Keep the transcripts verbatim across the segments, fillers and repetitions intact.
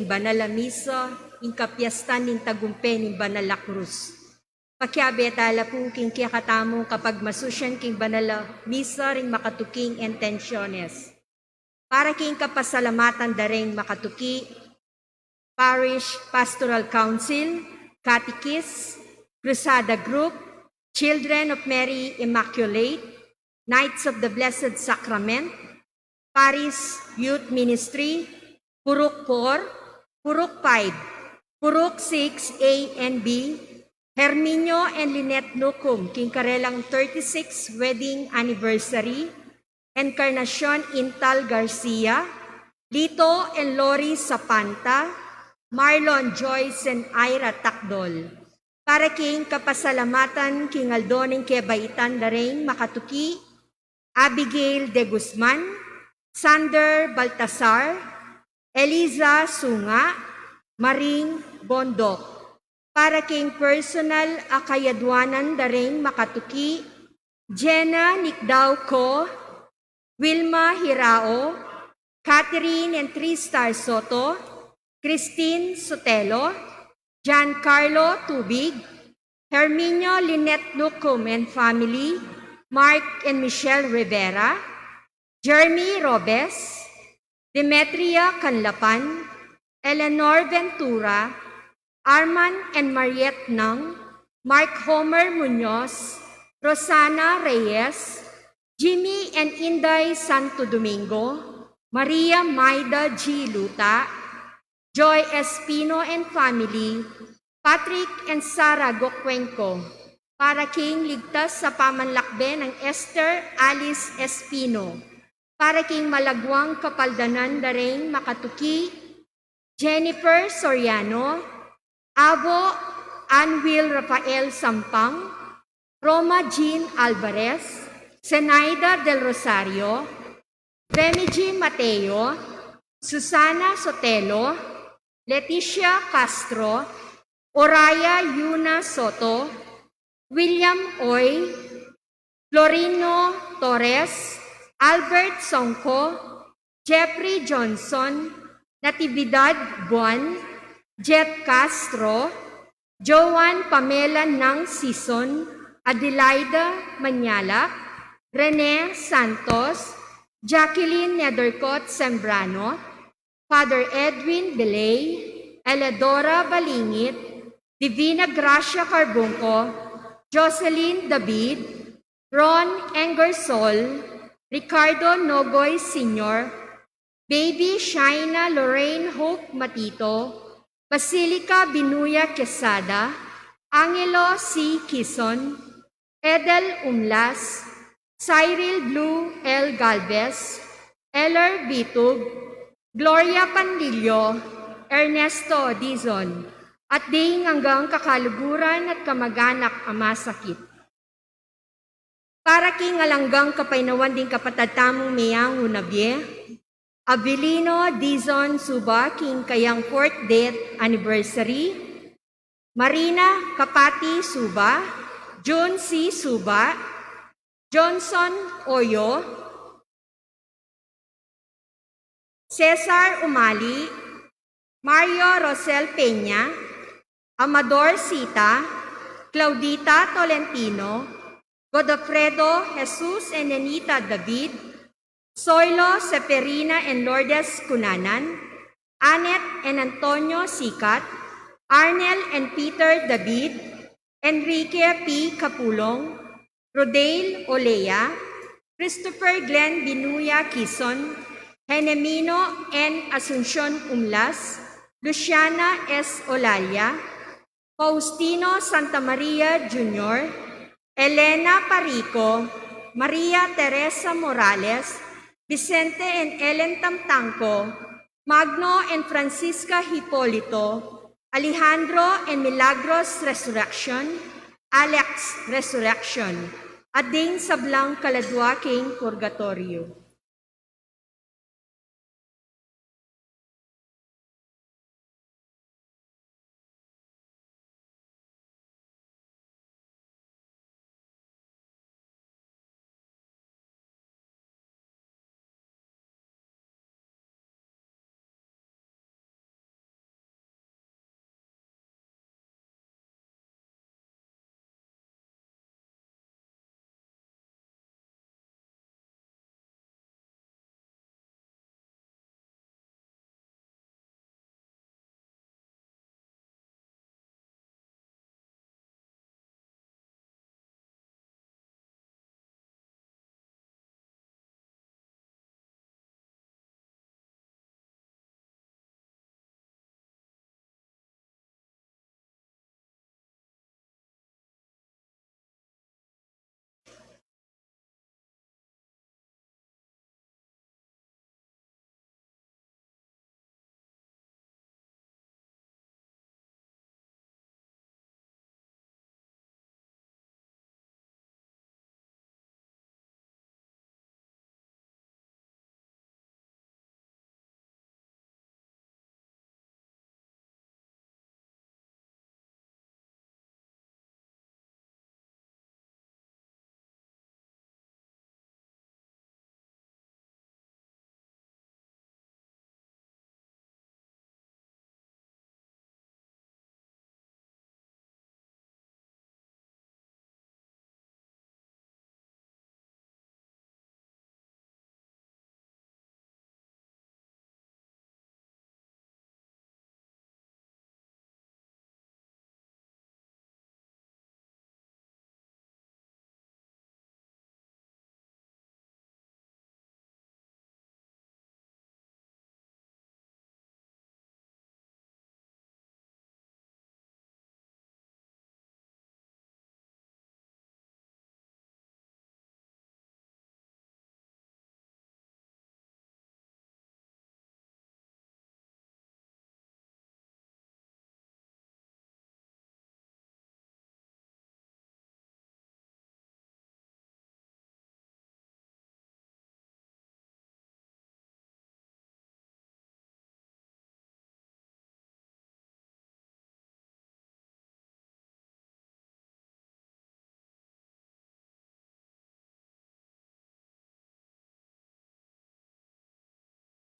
banal a misa, ing kapiestan ning tagumpe ning banal a krus. Pakiabe tala pu king kekatamung kapagmasusian king banal a misa ring makatuking intensiones. Para king kapasalamatan da ring makatuki, Parish Pastoral Council, Catechists, Cruzada Group, Children of Mary Immaculate, Knights of the Blessed Sacrament, Parish Youth Ministry, Purok four, Purok five, Purok six A and B, Herminio and Lynette Nucum, king karelang thirty-six wedding anniversary, Encarnacion Intal Garcia, Lito and Lori Sapanta, Marlon Joyce and Ira Takdol. Para king kapasalamatan king aldo ning kebaitan da ring makatuki, Abigail de Guzman, Sander Baltasar, Eliza Sunga, Maring Bondok. Para king personal a kayaduanan da ring makatuki, Jenna Nicdao Co, Wilma Hirao, Catherine and Tristar Soto, Christine Sotelo, Giancarlo Tubig, Herminio Lynette Nucum and family, Mark and Michelle Rivera, Jeremy Robes, Demetria Canlapan, Eleanor Ventura, Arman and Mariette Nang, Mark Homer Muñoz, Rosana Reyes, Jimmy and Inday Santo Domingo, Maria Maida G. Luta, Joy Espino and family, Patrick and Sarah Gocuenco, para king ligtas sa pamanlakbe nang Esther Alice Espino, para king malaguang kapaldanan da ring makatuki, Jennifer Soriano, Avo Anwil Rafael Sampang, Roma Jean Alvarez, Zenaida Del Rosario, Remigi Mateo, Susana Sotelo, Leticia Castro, Oraya Yuna Soto, William Oy, Florino Torres, Albert Songco, Jeffrey Johnson, Natividad Buan, Jet Castro, Joan Pamela Nang Sison, Adelaida Manyalak, Rene Santos, Jacqueline Nethercott Sembrano, Father Edwin Belay, Eleodora Balingit, Divina Gracia Carbunco, Jocelyn David, Ron Engersol, Ricardo Nogoy Senior, Baby Shaina Lorraine Hope Matito, Basilica Binuya Quesada, Angelo C. Quizon, Edel Umlas, Cyril Blue L. Galvez, Eller Bitug, Gloria Pandillo, Ernesto Dizon, at ding anggang kakaluguran at kamag-anak a masakit. Para king alang anggang kapaynawan ding kapatad tamung meyangu na bie, Avelino Dizon Suba, king kayang fourth death anniversary, Marina Kapati Suba, June C. Suba, Johnson Oyo, Cesar Umali, Mario Rosel Peña, Amador Sita, Claudita Tolentino, Godofredo Jesus and Nenita David, Soilo Seferina and Lourdes Cunanan, Annette and Antonio Sicat, Arnel and Peter David, Enrique P. Capulong, Rodale Olea, Christopher Glenn Binuya Quizon, Henemino N. Asuncion Umlas, Luciana S. Olalia, Faustino Santa Maria Junior, Elena Parico, Maria Teresa Morales, Vicente and Ellen Tamtangco, Magno and Francisca Hipolito, Alejandro and Milagros Resurrection, Alex Resurrection, at ding sablang kaladua king purgatorio.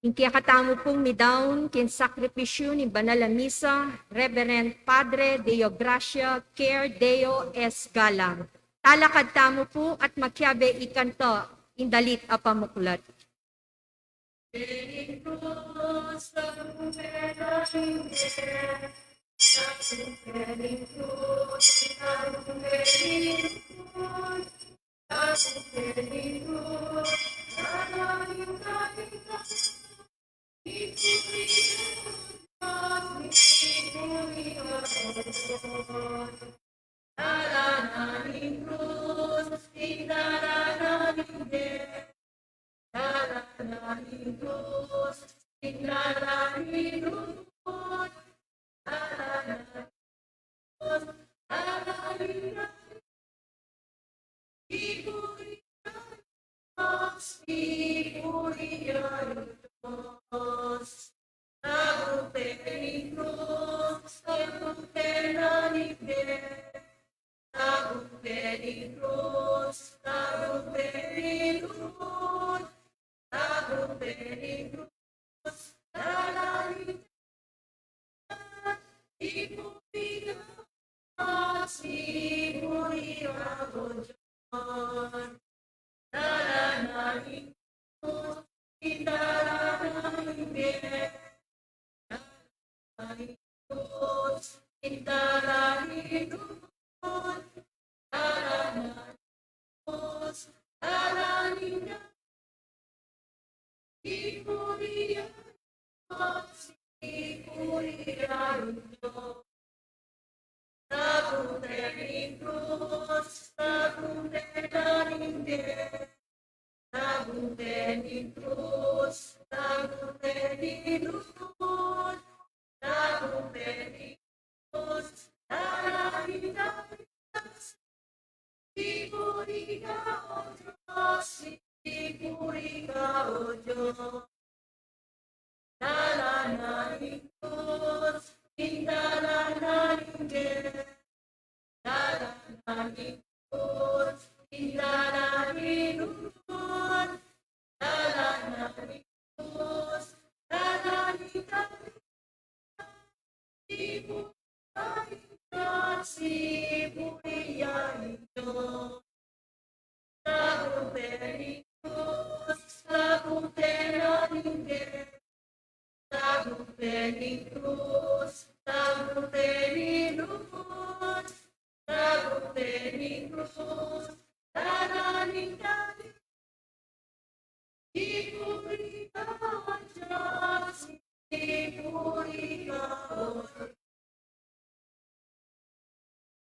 Ing kekatamu pung midaun king sakripisyu ning banal a misa, Reverend Padre Deo Gracia Care Deo S. Galang. Talakad tamu pu at makiabe ikanta ing dalit a pamuklat.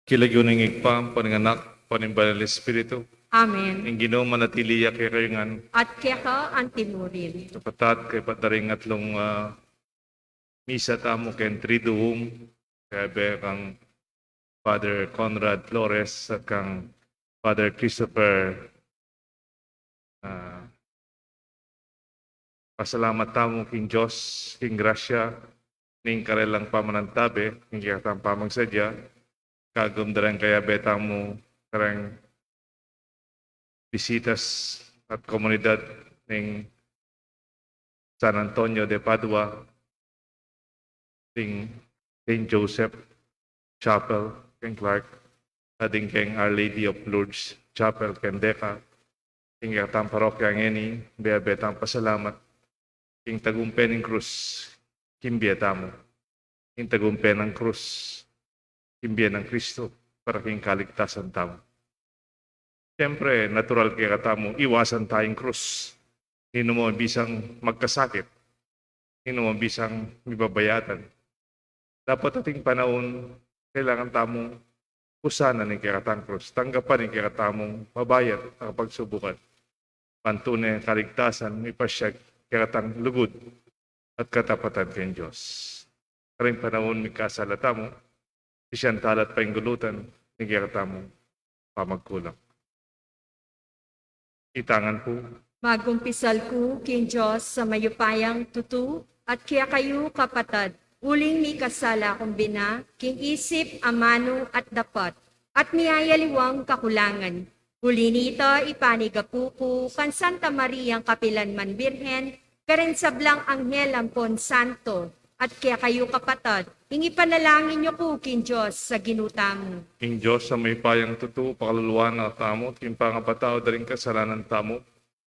King lagyu ning Ibpa, ampo ning Anak, ampo ning Banal Espiritu. Amen. Ing Ginu manatili ya kekayu ngan. At keka antimurin. Kapatad, kaybat da ring atlung, ah, misa tamu keng Triduum, kayabe kang Father Conrad Flores at kang Father Christopher. Ah, pasalamat tamu king Dios, king grasya ning karelang pamanantabe, king kekatang pamagsadya, kagum da reng kayabe tamu kareng bisitas at komunidad ning San Antonio de Padua, ding Saint Joseph Chapel keng Clark, at ding keng Our Lady of Lourdes Chapel keng Deca, king kekatang parokya ngeni, bie-bie tang pasalamat king tagumpe ning krus king bie tamu, king tagumpe nang krus king bie nang Kristo para king kaligtasan tamu. Siyempre, natural kekatamu, iwasan taya ing krus. Ninu mu bisang magkasakit, ninu mu bisang mibabayatan. Dapat ating panaun, kailangan tamu kusanan ing kekatang krus, tanggapan ing kekatamung mabayat a kapagsubukan. Ban tune kaligtasan, mipasiag kekatang lugud at katapatan keng Dios. Karing panaun mikasala tamu, sisian tala at painggulutan ning kekatamung pamagkulang. Itangan ku. Magkumpisal ku king Dios a mayupayang tutu, at kekayu, kapatad, uling mikasala kung bina king isip, amanu at dapat, at miyayaliwang kakulangan. Uli nita, ipanigapu ku kang Santa Mariang kapilanman Birhen, karing sablang anghel ampon santo, at kekayu kapatad, ing ipanalangin yu ku king Dios a Ginu tamu. Ing Dios a mayupayang tutu, pakaluluan na katamu king pangapatawad da ring kasalanan tamu,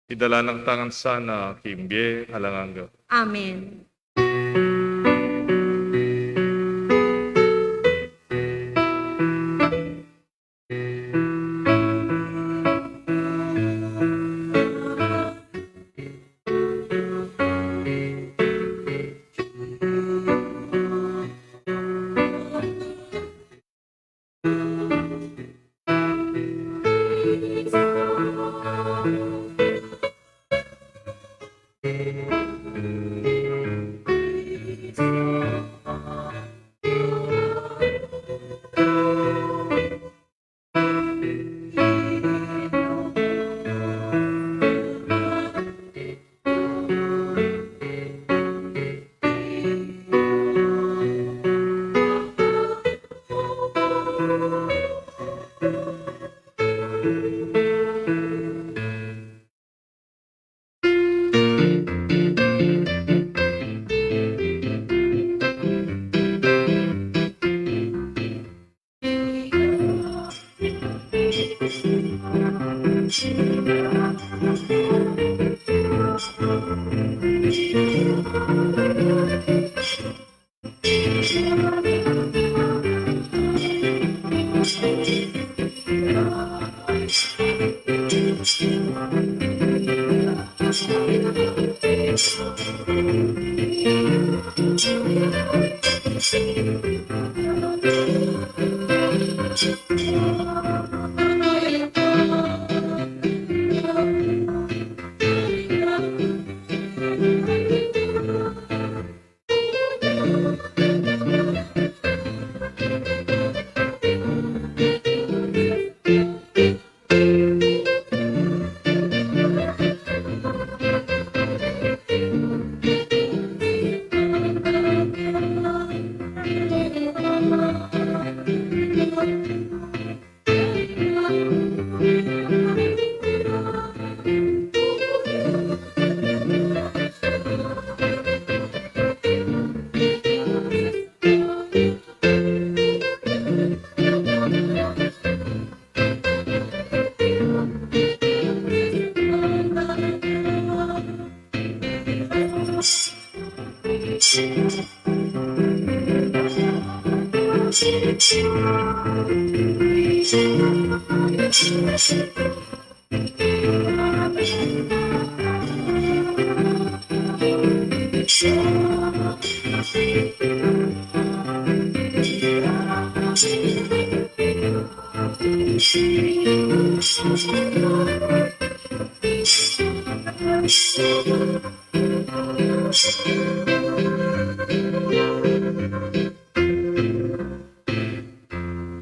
idala na katamu sana king bie alang angga. Amen.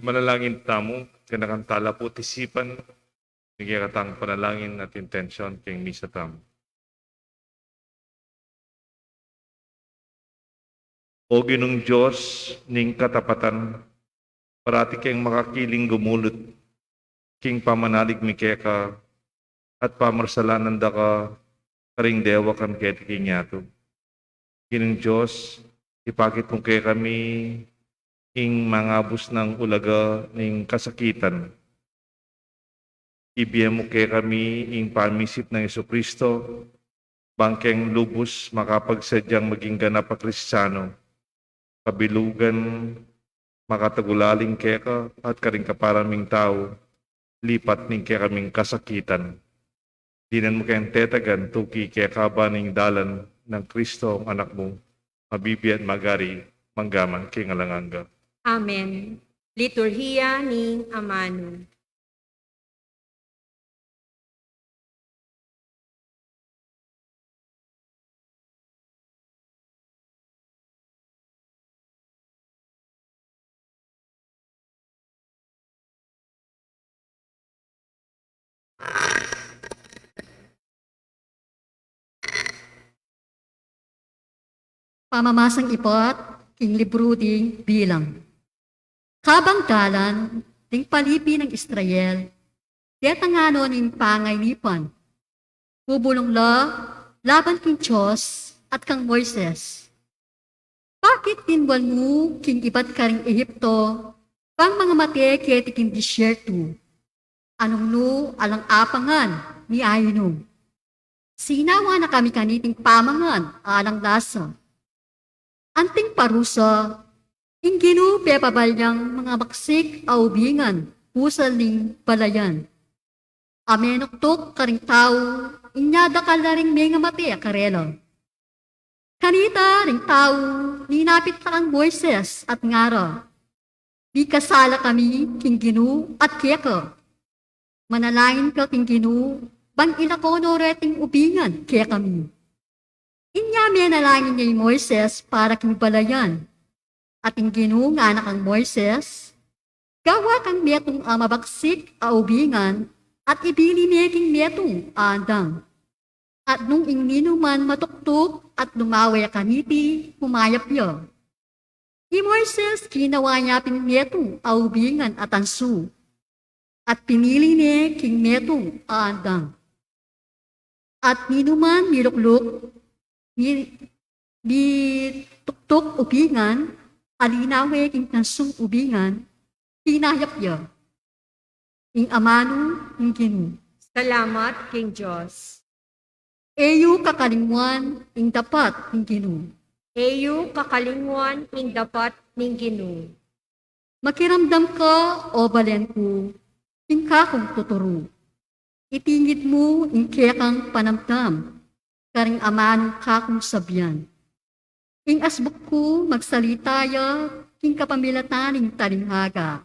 Manalangin tamu, ganakan tala pu't isipan ing kekatang panalangin at intensyon king misa tamu. O Ginung Dios ning katapatan, parati keng makakiling gumulut king pamanalig mi keka at pamarsalanan da ka karing dewakan keti king yatu. Ginung Dios, ipakit mu kekami ing mangabus nang ulaga ning kasakitan. Ibie mu kekami ing pamisip nang Jesucristo, bang keng lubus makapagsadyang maging ganap a Kristiano, kabilugan makatagulaling keka at karing kapara ming tau, lipat ning kekaming kasakitan. Dinan mu keng tetagan tuki kekaba ning dalan nang Kristo, Anak mu, mabibie at magari, mangga man king alang angga. Amen. Liturhiya ning Amanu. Pamamasang ibat king libru ding Bilang. Kabang dalan ding palipi nang Israel, detang ngana ning pangaynipan. Bubulung la laban king Dios at kang Moises. Bakit tinwan mu king ibat karing Ehipto, bang mangamate keti king disyerto? Anung nu alang apangan ni ainum? Sinawa na kami kaniting pamangan alang lasa. Anting parusa, ing Ginu pepabalyang mangabaksik a ubingan pusal ning balayan. A menuktuk karing tau, inya dakal la ring mengamate karela. Kanita ring tau, linapit la kang Moises at ngara, "Mikasala kami king Ginu at keka. Manalangin ka king Ginu, bang ilako no reting ubingan kekami." Inya menalangin ya i Moises para king balayan. At ing Ginu ngana kang Moises, "Gawa kang metung a mabaksik a ubingan at ibili me king metung a andang." At nung ing ninuman matuktuk at lumawe kaniti, humayap ya. I Moises ginawa ya pin metung a ubingan a tansu, at pinili ne king metung a andang. At ninuman milukluk, mi-, mituktuk ubingan a linawe king tansung ubingan, hinayap ya. Ing amanu ning Ginu. Salamat king Dios. E yu kakalingwan ing dapat ning Ginu. E yu kakalingwan ing dapat ning Ginu. Makiramdam ka, o balen ku, king kakung tuturu. Itingid mu ing kekang panamdam karing amanung kakung sabian. Ing asbuk ku magsalita ya king kapamilatan ning talinghaga,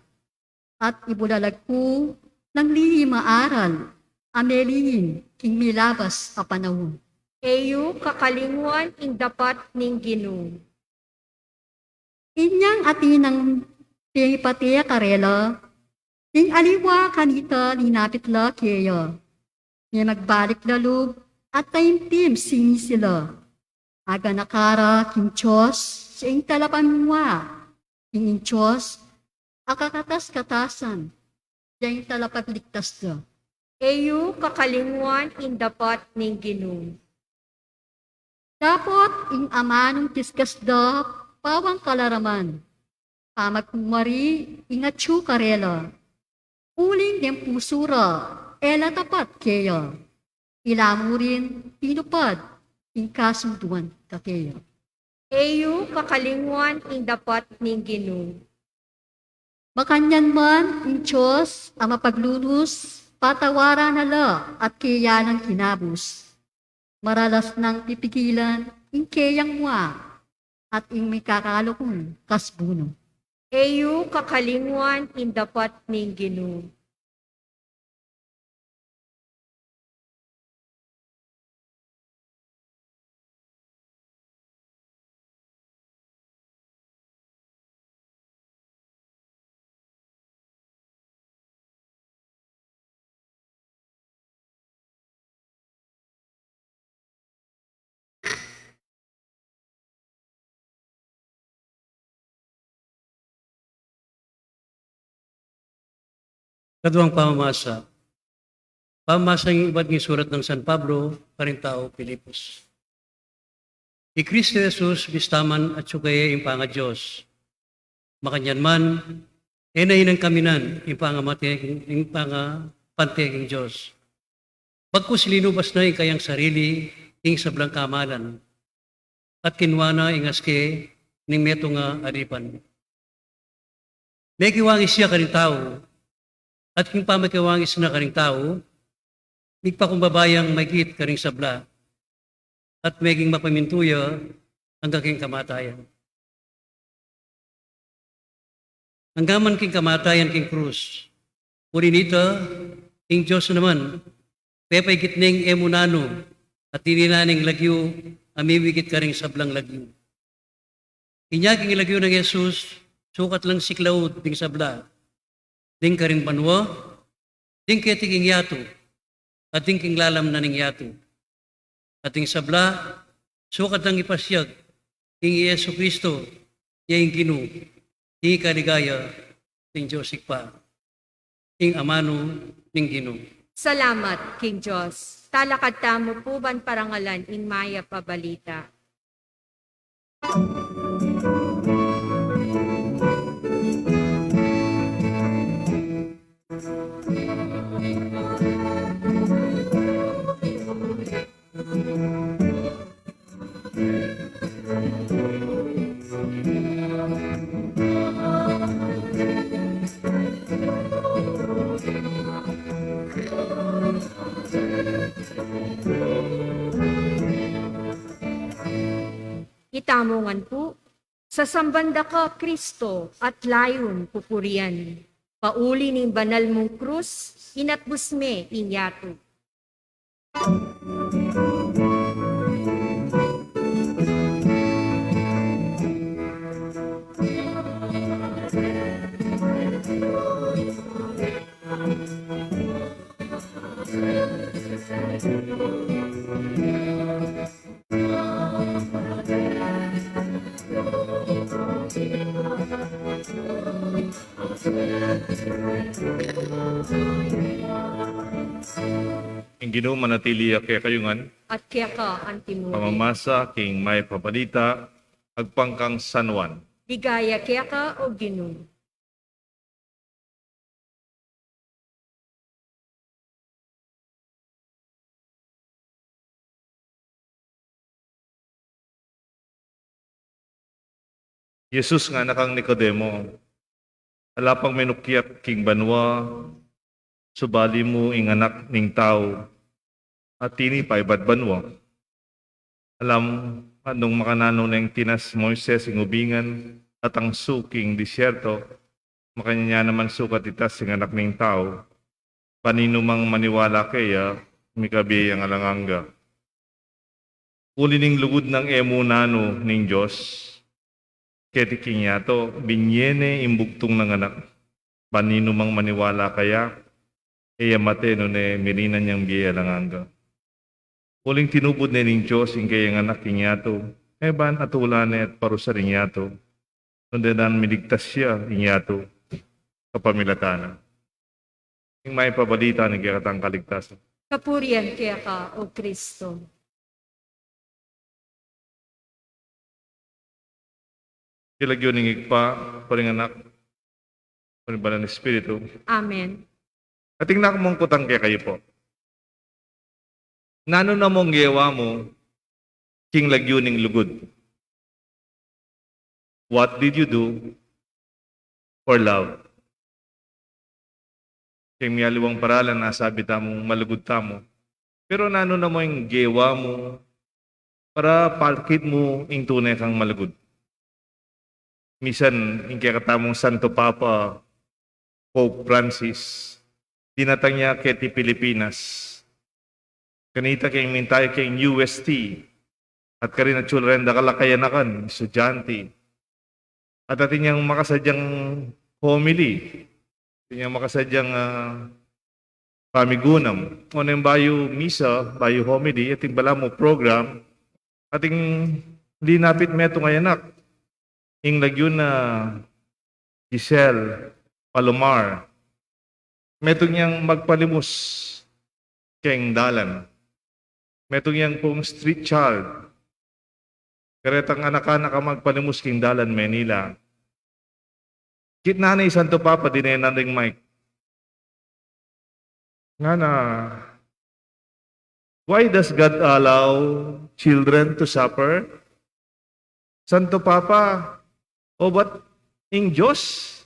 at ibulalag ku nang lihim a aral a melihim king milabas a panaun. E yu kakalingwan ing dapat ning Ginu. Inyang atin nang pepate karela, ing aliwa kanita linapit la keya. Memagbalik la lub at taimtim sinisila. Aganaka ra king Dios, siya ing talapamua, ing Dios a kakatas-katasan, siya ing talapagligtas da. E yu kakalingwan ing dapat ning Ginu. Dapot ing amanung kiskas da pawang kalaraman, pamagkumari ing atyu karela. Uling deng pusu ra e la tapat keya. Ila mu rin tinupad ing kasunduan da keya. E yu kakalingwan ing dapat ning Ginu. Makanyan man ing Dios a mapaglunus, patawaran na la at keya nang kinabus. Maralas nang pipigilan ing keyang mua at ing mikakalukung kasbunu. E yu kakalingwan ing dapat ning Ginu. Kaduang pamamasa. Pamamasa ning ibat ning surat nang San Pablo karing tau Filipos. I Kristo Jesus, bista man atyu kaya ing pangaDios, makanyan man, e na inang kaminan ing pangamate, ing pangapante king Dios. Bagkus linubas na ing kayang sarili king sablang kamalan, at kinua na ing aske ning metung a alipan. Mekiwangis ya karing tau, at king pamakiwangis na karing tau, migpakumbaba yang maigit karing sabla, at meging mapamintu ya angga king kamatayan. Angga man king kamatayan king krus. Uli nita, ing Dios naman, pepaigit neng e mu nanu, at dininan neng lagyu a mimigit karing sablang lagyu. Inya king lagyu nang Jesus, sukat lang siklaud ding sabla, ding karing banua, ding keti king yatu, at ding king lalam na ning yatu. At ding sabla, sukat lang ipasiag king i Jesu Kristo, ya ing Ginu, ing ikaligaya ning Dios Ibpa. Ing amanu ning Ginu. Salamat king Dios. Talakad tamu pu ban parangalan ing mayap a balita. Itamu ngan pu, sasamban da ka Kristo at layun pupurian. Pauli ning banal mung krus, inatbus me ing yatu. Ing Ginu manatili ya kekayu ngan. At keka antimurin. Pamamasa king mayap a balita agpang kang San Juan. Ligaya keka, O Ginu. Jesus ngana kang Nicodemo, ala pang menukyat king banua, subali mu ing Anak ning Tau, at tinipa ibat banua. Alam, at nung makananu neng tinas Moises ing ubingan at angsu king disyerto, makanyan ya naman sukat itas ing Anak ning Tau, ban ninumang maniwala keya, mikabie yang alang angga. Uli ning lugud nang e mu nanu ning Dios, keti king yatu, binye ne ing bugtung nang Anak, ban ninumang maniwala keya, e ya mate nune mirinan yang bie alang angga. Uling tinubud ne ning Dios ing keyang Anak king yatu, e ban atulan ne at parusan ing yatu, nune miligtas ya ing yatu kapamilatan na. Ing mayap a balita ning kekatang kaligtasan. Kapurian keka, O Kristo. King lagyu ning Ibpa, ning Anak, ning Banal a Espiritu. Amen. Atin na kung kutang kekayu pu. Nanu na mung gewa mu king lagyu ning lugud? What did you do for love? King mialiwang paralan, nasabi tamung malugud tamu. Pero nanu na mu ing gewa mu para pakit mu ing tune kang malugud? Misan ing kekatamung Santo Papa, Pope Francis, dinatang ya keti Pilipinas. Kanita keng minta ya keng U S T, at karin atsu la reng dakal a kayanakan, estudyante. At atin yang makasadyang homily, atin yang makasadyang, ah, pamigunam. Oneng bayu misa, bayu homily, atin balamu program, atin linapit metung a anak. Ing lagyu na Giselle Palomar. Metung yang magpalimus keng dalan. Metung yang pung street child. Karetang anak-anak a magpalimus keng dalan Manila. Kitnan ne i Santo Papa, dinenan deng mic. Ngana, "Why does God allow children to suffer?" Santo Papa, o ba't ing Dios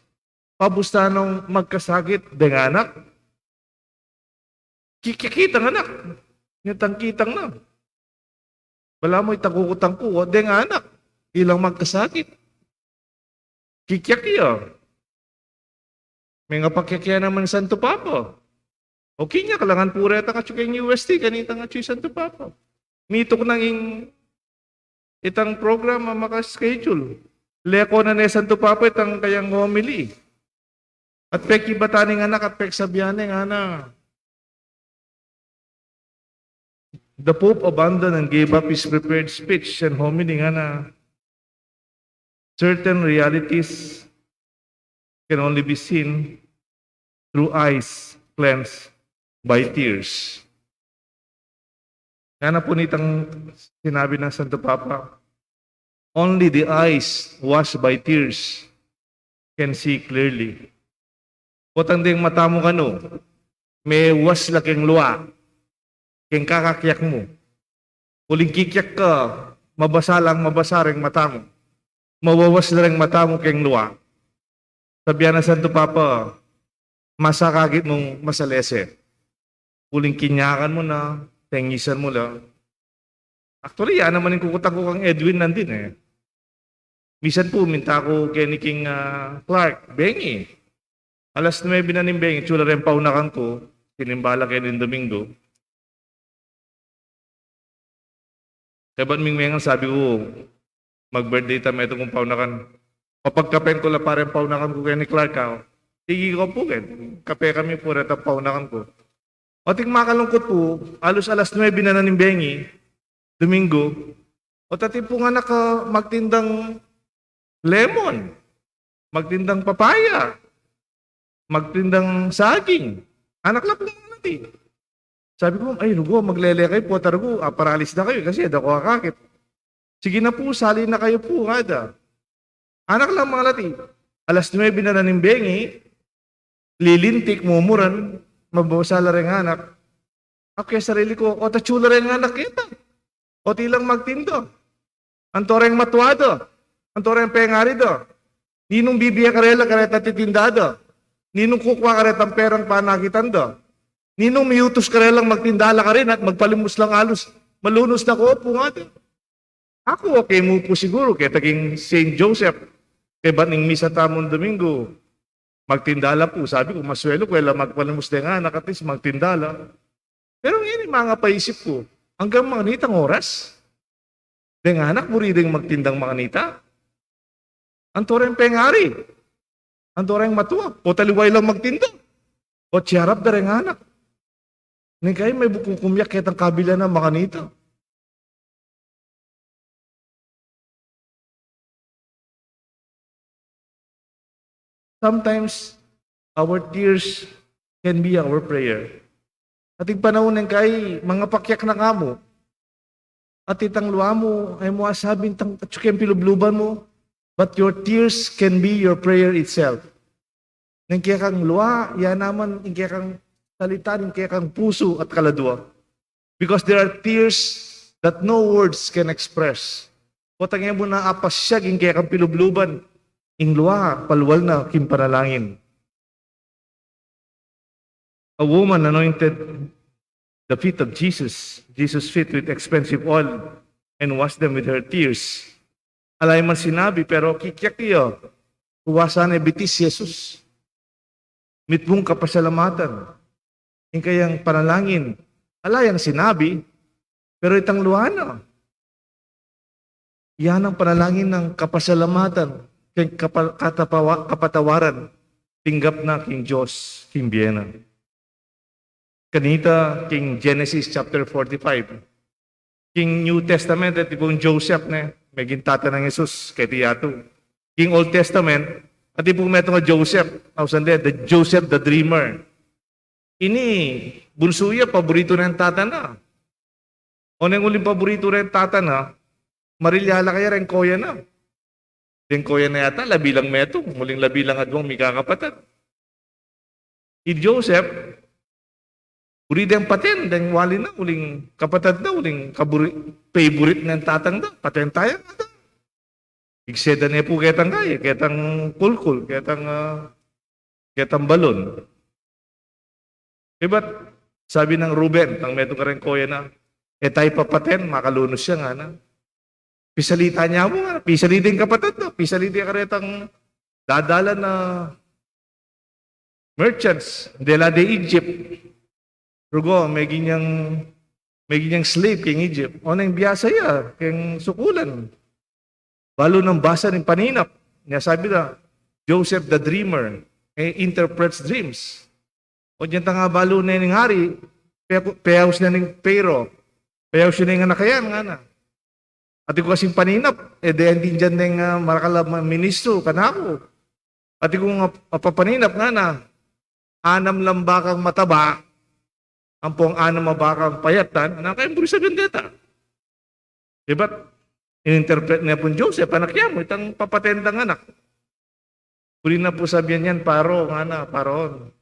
pabustanung magkasakit deng anak? Kikit-kitang anak. Ngitang-kitang na. Balamu itang kukutang ku, o, deng anak. Ilang magkasakit. Kikyak ya. Mengapakyak ya naman Santo Papa. O, kinyak la ngan pu retang atsu keng U S T, kanitang atsu i Santo Papa. Mituk nang ing itang program a maka-schedule. Leko na ne Santo Papa itang kayang homily. At pekibatan ne ing anak at peksabian ne, ngana, the Pope abandoned and gave up his prepared speech and homily, ngana, "Certain realities can only be seen through eyes cleansed by tears." Kaya na pu nitang sinabi ng Santo Papa, "Only the eyes washed by tears can see clearly." Potang deng mata mu kanu, mewas la keng lua, keng kakakyak mu. Uling kikyak ka, mabasa lang mabasa reng mata mu. Mawawas la reng mata mu keng lua. Sabi na Santo Papa, masakagit mung masalese. Uling kinyakan mu na, tengisan mu la. Actually, yan naman ing kukutan ku kang Edwin nandin e. Misan pu, minta ku keni king, ah, Clark, bengi. Alas nuebe na ning bengi, tsula reng paunakan ku, sinimba la keni Domingo. Kaybat ming mengan, sabi ku, mag-birthday ta metung kung paunakan. Papagkapen ku la pa reng paunakan ku keni Clark, a. Sige ku pu, keni. Kape kami pu retang paunakan ku. Ating makalungkut pu, alus alas nuebe na na ning bengi, Domingo. O, atin pung anak a magtindang lemon, magtindang papaya, magtindang saging. Anak la pung malati. Sabi ku, "Ay, rugu, maglele kayu pu, ta rugu, aparalis na kayu kasi e da kayu akakit." "Sige na pu, sali na kayu pu," ngada. Anak lang malati. Alas nuebe na na ning bengi, lilintik, mumuran, mabasa la reng anak. Aku kesarili ku, "O, tatsula reng anak keta. O, tilang magtinda. Anto reng matua da? Anto reng pengari da? Ninung bibie karela karetang titinda da? Ninung kukua karetang perang panakitan da? Ninung miutus karelang magtinda la karin at magpalimus lang alus? Malunus na ko pu," ngada. Aku, okay mu pu siguru, keta king Saint Joseph, kaybat ning misa tamung Domingo, magtinda la pu. Sabi ku, maswelu ku e la magpalimus deng anak, at least magtinda la. Pero ngeni, mangapaisip ku, anggang makanitang oras deng anak buri deng magtindang makanita? Anto reng pengari? Anto reng matua? O taliwa ilang magtinda? O tiarap da reng anak? Neng kai, maybe kukumyak ketang kabilan a makanita. Sometimes, our tears can be our prayer. Ating panaun neng kai, mangapakyak na ka mu. At itang lua mu, e mu asabing atyu keng pilubluban mu, but your tears can be your prayer itself. Neng kekang lua, ya naman ing kekang salita, ing kekang pusu at kaladua. Because there are tears that no words can express. Potang e mu na apasyag ing kekang pilubluban, ing lua, palual na king panalangin. A woman anointed the feet of Jesus, Jesus' feet with expensive oil, and washed them with her tears. Ala ya man sinabi, pero kikyak ya, kuwasan ne bitis Jesus. Mitmung kapasalamatan. Ing kayang panalangin, ala yang sinabi, pero itang lua na. Yan ang panalangin ng kapasalamatan, keng kapa-, katapawa-, kapatawaran, tinggap na king Dios, king bie na. Kanita, king Genesis chapter forty-five. King New Testament, atin pung Joseph ne, meging tata nang Jesus, keti yatu. King Old Testament, atin pung metung a Joseph, ausan de, the Joseph the Dreamer. Ini, bunsu ya, paboritu neng tata na. O neng uling paboritu reng tata na, marilya la kaya reng koya na. Deng koya na yata, labi lang metung, uling labi lang adwang mikakapatad. I Joseph, buri deng paten, deng wali na, uling kapatad na, uling kaburi-, favorite neng tatang da, paten taya, ata. Igseda ne pu ketang kaya, ketang kulkul, ketang, ah, ketang balon. Ibat, sabi nang Ruben, tang metung kareng koya na, "E taya papaten, makalunus ya," ngana. Pisalita ne mu, ngana. Pisalita ing kapatad na, pisalita ya karetang dadalan a merchants, dela de Egypt. Rugu, meging yang, meging yang slave keng Egypt. O neng biasa ya, keng sukulan. Balu nang basa ning paninap. Nya sabi na, Joseph the dreamer, e, interprets dreams. O dinan tang abalu ne ning ari, pe-, peyaus ne ning Pharaoh. Peyaus ne ning anak a yan, ngana. Atin ku kasing paninap, e, de andi dinan deng, ah, marakal a ma-, ministro, kanaku. Atin kung ap-, apapaninap, ngana, anam lang bakang mataba, Ampong anam a bakang payat, tan, anak, e buri sabian deta. Ibat, in-interpret ne pung Joseph, anak ya mu, itang papaten dang anak. Buri na pu sabian yan, Paro, ngana, Paraon.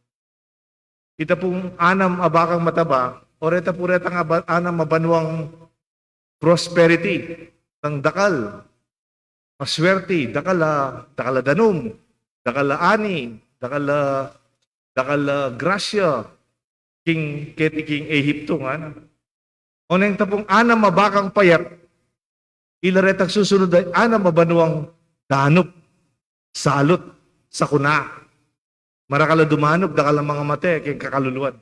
Ita pung anam a bakang mataba, o reta pu retang aba-, anam a banuang prosperity, tang dakal, maswerti, dakal a, dakal a danum, dakal a ani, dakal a, dakal a grasya, king, keti king Ehipto, ngana. Oneng ta pung anam a bakang payat, ila retang susunud a anam a banuang danup, salut, sakuna. Marakal a dumanup, dakal a mangamate, keng kakaluluan.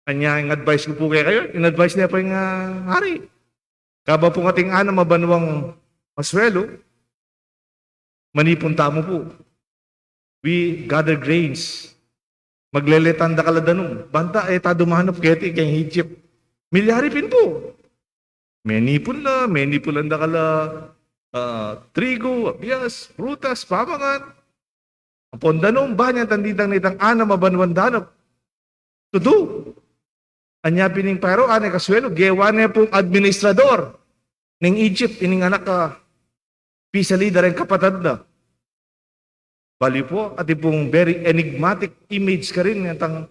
Anya, ing advice ku pu kekayu, in-advise ne pa ing, ah, hari. Kabang pung atin anam a banuang masuelu, manipun tamu pu. We gather grains. Maglele tang dakal a danum. Banta, e ta dumanup keti keng Egypt. Milyari pin pu. Menipun la, menipun lang dakal a, ah, trigu, abias, prutas, pamangan. Ampong danum, banya tang ditang nitang anam a banuang danup. Tutu. Anya pin ing Paro, ane kasuelu, gewa ne pung administrador ning Egypt, ining anak a pisalida reng kapatad na. Bali pu, atin pung very enigmatic image karin, itang,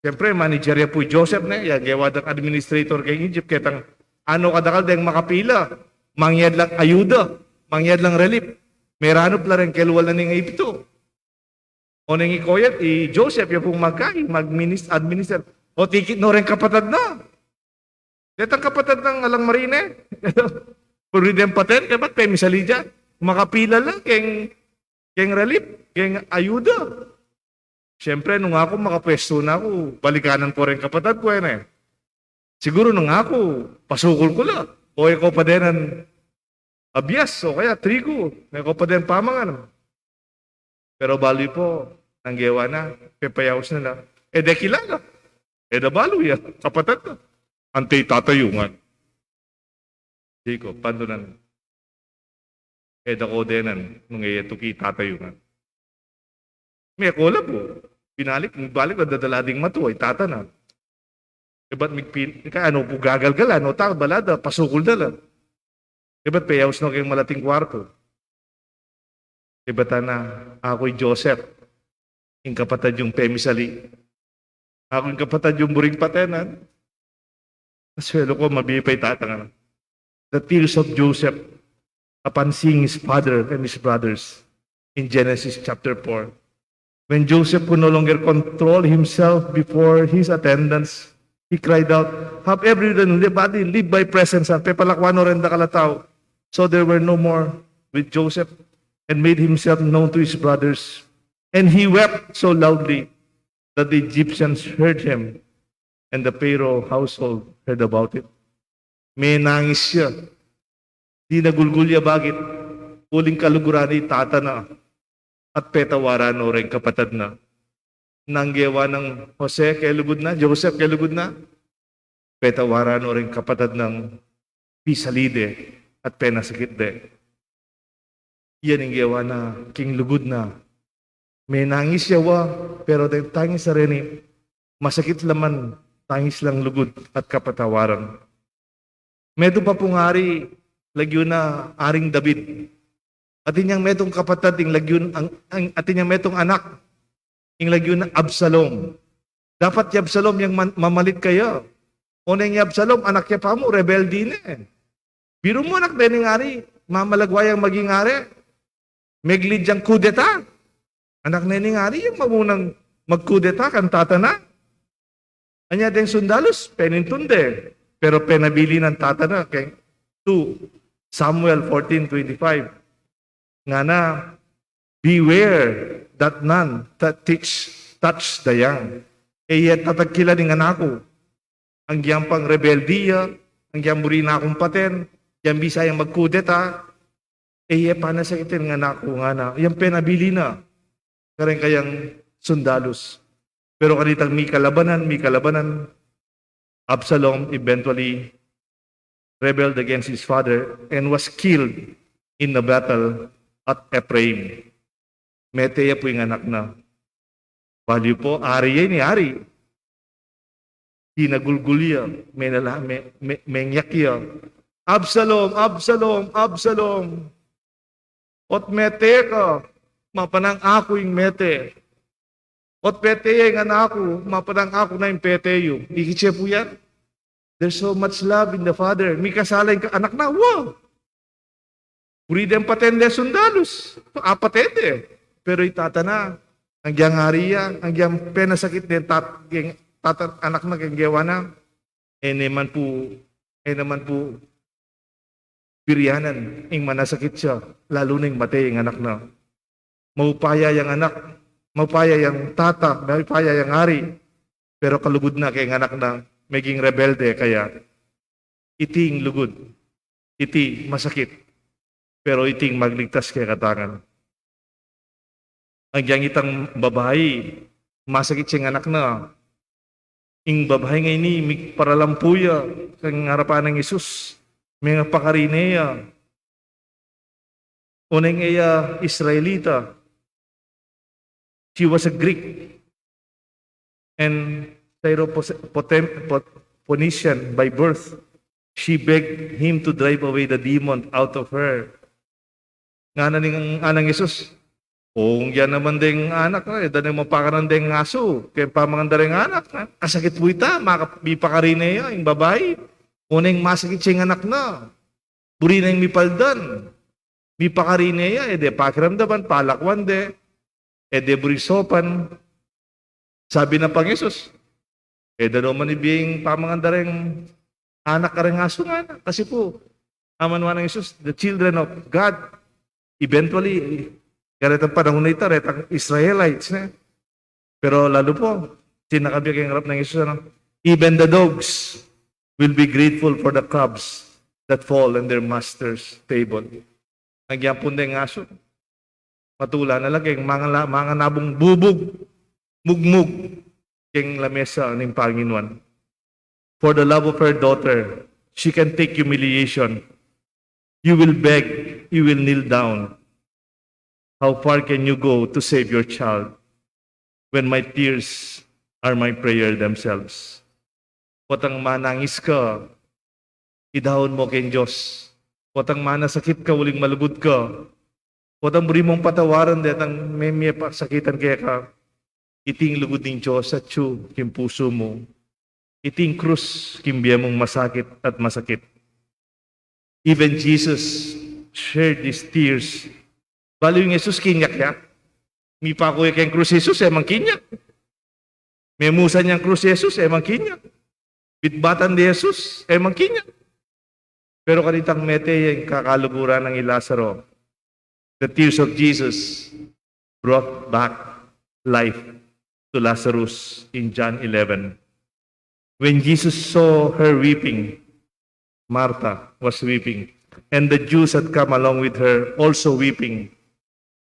siyempre, manager ya pu i Joseph, ne, ya gewa dang administrator keng Egypt, ketang, ano kadakal deng makapila, mangyad lang ayuda, mangyad lang relief, meranup la reng kelualan ning Ehipto. Oneng i koyat, i Joseph, ya pung magkai, mag-minis-, administer. O tikit no reng kapatad na. Detang kapatad nang alang marine. Puri deng paten, kaya ba't pemisali dyan? Makapila la, keng, keng relief, keng ayuda. Siyempre, nung aku makapwestu na ku, balikanan ku reng kapatad ku, e ne. Siguru nung aku, pasukul ku la. O e ku pa denan abias, o kaya trigu, e ku pa den pamangan. Pero balu pu, nung gewa na, pepayaus na la. E de kilala. E da balu ya, kapatad na. Ante i tata yu ngan. Diku, pandunan. E da ko denan, nung e ya tuki i tata yu ngan. Meko la pu. Binalik, balik la dadala ding matua i tata na. Ibat migpin, ika ano pu gagalgalan, o ta, balada, pasukul da la. Ibat peyaus no keng malating kwartu. Ibat ana, aku i Joseph, ing kapatad yung pemisali. Aku ing kapatad yung buring patenan. Kasuelu ku, mabie pa i tata ngana. The tears of Joseph upon seeing his father and his brothers in Genesis chapter four. When Joseph could no longer control himself before his attendants, he cried out, "Have everybody leave my presence," and pepalakuan no ring dakal a tau. So they were no more with Joseph and made himself known to his brothers. And he wept so loudly that the Egyptians heard him and the Pharaoh household heard about it. Menangis ya. Dinagulgul ya, bakit? Uling kaluguran i tata na at petawaran no ring kapatad na. Nung gewa nang Jose kelugud na, Joseph kelugud na, petawaran no ring kapatad nang pisali de at penasakit de. Yan ing gewa na king lugud na. Menangis ya wa, pero deng tangis a reni, masakit la man, tangis lang lugud at kapatawaran. Metung pa pung ari, lagyu na Aring David. Atin yang metung kapatad, ing lagyu, ang, ang, atin yang metung anak, ing lagyu na Absalom. Dapat i Absalom yang man-, mamalit kaya. Oneng i Absalom, anak ya pa mu, rebelde ne. Biru mu, anak ne ning ari, mamalagwa yang maging ari. Meglid yang kudeta. Anak ne ning ari, yang mamunang magkudeta kang tata na. Anya deng sundalus, penintun de. Pero penabilin nang tata na, keng two Samuel fourteen twenty-five. Ngana, "Beware that none that teach, touch the young." E ye tatagkilan ing anak ku. Agyang pang rebelde ya, agyang buri na kung paten, agyang bisa yang magkudeta, e ye panasakitan ing anak ku, ngana. Yang penabilin na kareng kayang sundalus. Pero kanitang mikalabanan, mikalabanan, Absalom eventually rebelled against his father and was killed in a battle at Ephraim. Mete ya pu ing anak na. Balu pu, ari ya ini, ari. Kinagulgul ya, menala-, me-, me-, mengyak ya. "Absalom, Absalom, Absalom! Ot mete ka, mapanang aku ing mete. Ot pete ya ing anak ku, mapanang aku na ing pete yu." Ikit ye pu yan. There's so much love in the father. Mikasala ing anak na, wow! Buri deng paten deng sundalus, apate de. Pero i tata na, agyang ari ya, agyang penasakit deng tat-, deng tata, anak na, deng gewa na. E naman pu, e naman pu birianan ing manasakit ya, lalu na ing mate ing anak na. Maupaya yang anak, maupaya yang tata, maupaya yang ari. Pero kalugud na keng anak na, meging rebelde kaya. Iti ing lugud, iti masakit, pero iti ing magligtas kekatamu. Agyang itang babai, masakit ya ing anak na. Ing babai ngeni, miparalampu ya keng arapan nang Jesus, mengapakarine ya. Oneng e ya Israelita. She was a Greek and Syrophoenician by birth. She begged him to drive away the demon out of her. Ngana ning, ngana nang Jesus, "O, ngana naman deng anak, e da ne mapakanan deng asu keng pamangan da reng anak, ha? Asakit pu ita, maka-, mipakarine ya ing babai. Oneng masakit ya ing anak na. Buri neng mipaldan. Mipakarine ya, e de pakiramdaman, palakwan de, e de buri sopan." Sabi na pang Jesus, "E da no man ibie ing pamangan da reng anak kareng asu," ngana. Kasi pu, amanwa nang Jesus, the children of God, eventually, karetang panahun na ita, retang Israelites na. Pero lalu pu, sinakabya keng arap nang Jesus, ano, "Even the dogs will be grateful for the crumbs that fall on their master's table." Agyang pung deng asu, matula na la keng mangan la-, manganabung bubug, mugmug, keng lamesa ning Panginoon. For the love of her daughter, she can take humiliation. You will beg, you will kneel down. How far can you go to save your child when my tears are my prayer themselves? Potang manangis ka, idaun mu keng Dios. Potang manasakit ka, uling malugud ka. Potang buri mung patawaran detang me-, mepasakitan keka. Iti ing lugud ning Dios atyu king pusu mu. Iti ing krus king bie mung masakit at masakit. Even Jesus shared these tears. Balu ing Jesus kinyak ya. Mipaku ya keng krus Jesus, e man kinyak. Memusan yang krus Jesus, e man kinyak. Bitbatan de Jesus, e man kinyak. Pero kanitang mete ya ing kakaluguran nang i Lazaro, the tears of Jesus brought back life to Lazarus in John eleven. When Jesus saw her weeping, Martha was weeping, and the Jews had come along with her, also weeping.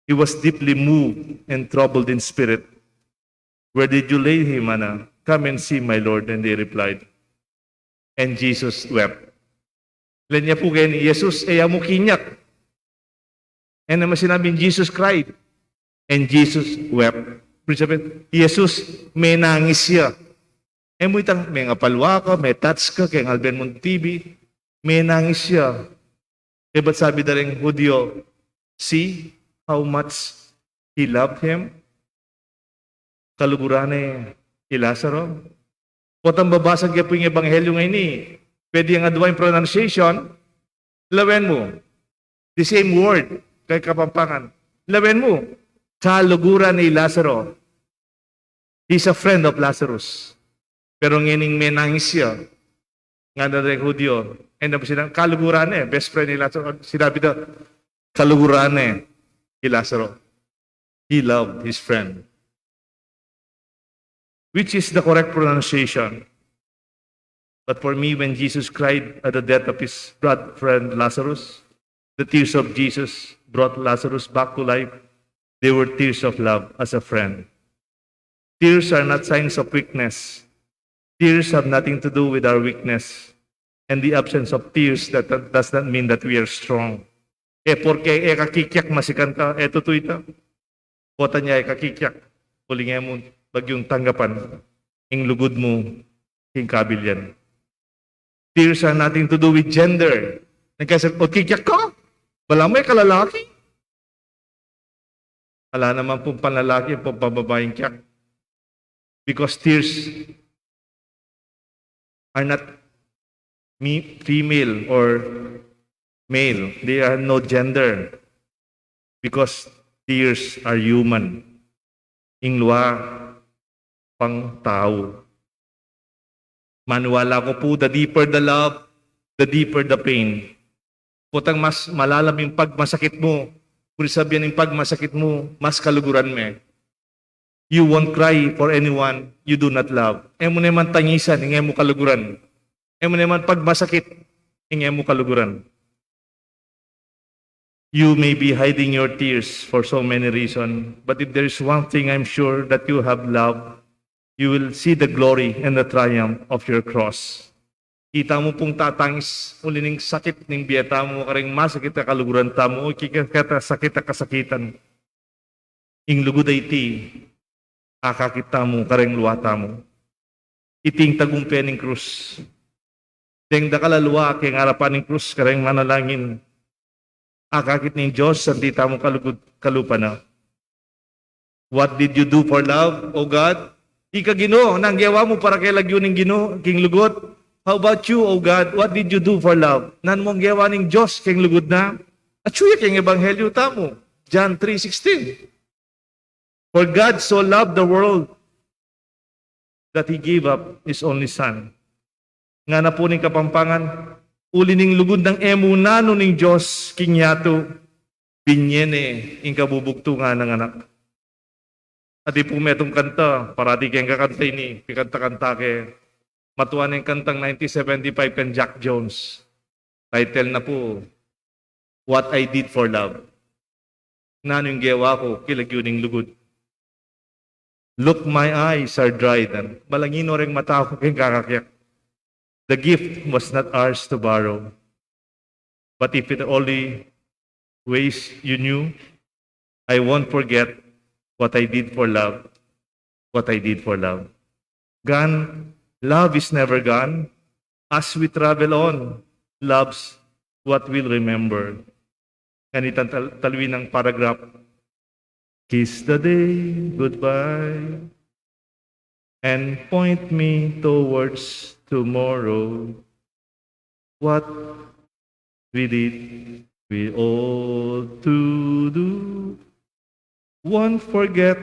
He was deeply moved and troubled in spirit. "Where did you lay him, Anna? Come and see, my Lord." And they replied, "And Jesus wept." Lawen ye pu keni, Jesus, e ya mu kinyak. E naman sinabing, "Jesus cried, and Jesus wept." Ibig sabihin, Jesus, menangis ya. E mu itang mengapalwa ka, me-touch ka keng alben mung T V, menangis ya. E ba't sabi da reng Hudyo, "See how much he loved him"? Kaluguran ne i Lazaro. Potang babasa ke pu ing ebanghelyo ngeni, pwede yang adwa ing pronunciation, lawen mu. The same word, keng Kapampangan. Lawen mu, kaluguran ne i Lazaro. He's a friend of Lazarus. Pero ngening menangis ya, ngana reng Hudyo, e na sinabi, kaluguran ne, best friend ni Lazaro. Sinabi da, kaluguran ne i Lazaro. He loved his friend. Which is the correct pronunciation? But for me, when Jesus cried at the death of his brother friend Lazarus, the tears of Jesus brought Lazarus back to life. They were tears of love as a friend. Tears are not signs of weakness. Tears have nothing to do with our weakness. And the absence of tears, that, that does not mean that we are strong. E porke e ka kikyak masikan ka, e tutu ita. Potang e ka kikyak, uling e mu bagyung tanggapan ing lugud mu, king kabilyan. Tears are nothing to do with gender. Nagkasal, o kikyak ka? Balamu e ka lalaki? Ala naman pung panlalaki, pung pambabaing kyak. Because tears are not me, female or male. They are no gender. Because tears are human. Ing luha pang tau. Maniwala ku pu, the deeper the love, the deeper the pain. Potang mas malalam ing pagmasakit mu, puri sabian ing pagmasakit mu, mas kaluguran me. You won't cry for anyone you do not love. E mu ne man tangisan ing e mu kaluguran. E mu ne man pagmasakit ing e mu kaluguran. You may be hiding your tears for so many reasons, but if there is one thing I'm sure that you have love, you will see the glory and the triumph of your cross. Ita mu pung tatangis uli ning sakit ning bie tamu, karing masakit a kaluguran tamu, o kikita sakit a kasakitan. Ing lugud a iti, akakit tamu karing luha tamu. Iti ing tagumpe ning krus. Deng dakal a luha keng arapan ning krus karing manalangin. Akakit ning Dios anti tamu kalugud kalupa na. What did you do for love, O God? Ika Ginu, nanu ing gewa mu para keng lagyu ning Ginu, king lugud? How about you, O God? What did you do for love? Nanu mung gewa ning Dios keng lugud na? Atyu ya keng ebanghelyu tamu, John three sixteen. For God so loved the world that He gave up His only Son. Ngana pu ning Kapampangan, uli ning lugud nang e mu nanu ning Dios king yatu, binie ne ing kabubugtungan nang Anak. At ipu metung kanta, parati keng kakanta ini, pikanta-kanta ke, matua neng kantang nineteen seventy-five kang Jack Jones. Title na pu, What I Did for Love. Nanu ing gewa ku king lagyu ning lugud? Look, my eyes are dried. Malangin no reng mata ku keng kakakyak. The gift was not ours to borrow. But if it only ways you knew, I won't forget what I did for love. What I did for love. Gone, love is never gone. As we travel on, love's what we'll remember. Kanitan tal-, talwin nang paragraph. Kiss the day goodbye and point me towards tomorrow. What we did, we all to do. Won't forget,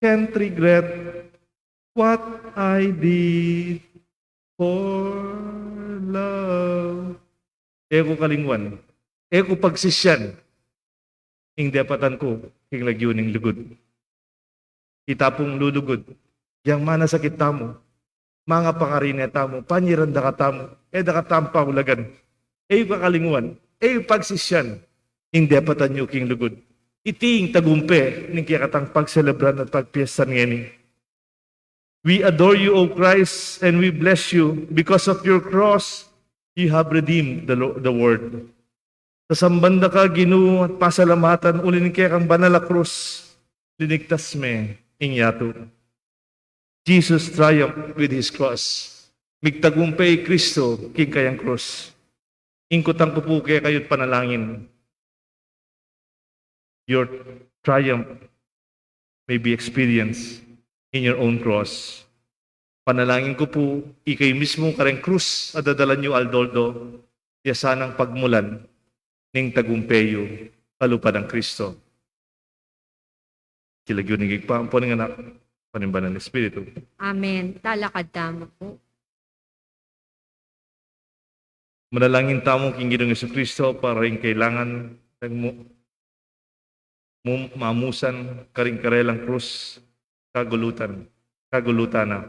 can't regret what I did for love. E ku kalingwan, e ku pagsisian ing depatan ku king lagyu ning lugud. Ita pung lulugud, yang manasakit tamu, mangapangarine tamu, panyiran da katamu, e da katamu paulagan. E yu kakalingwan, e yu pagsisian ing depatan yu king lugud. Iti ing tagumpe ning kekatang pagselebran at pagpiestan ngeni. We adore you, O Christ, and we bless you. Because of your cross, you have redeemed the, lo- the world. Sasamban da ka, Ginu, at pasalamatan uli ning kekang banal a krus, linigtas me ing yatu. Jesus triumphed with his cross. Migtagumpe i Kristo king kayang krus. Ing kutang ku pu kekayu't panalangin, your triumph may be experienced in your own cross. Panalangin ku pu, ikayu mismu kareng krus a dadalan yu aldo-aldo, ya sanang pagmulan ning tagumpe yu kalupa nang Kristo. King lagyu ning Ibpa, ampo ning Anak, ampo ning Banal a Espiritu. Amen. Talakad tamu pu. Manalangin tamu king Ginung Jesucristo para ring kailangan nang mu-, mu-, mamusan karing karelang krus, kagulutan, kagulutan na,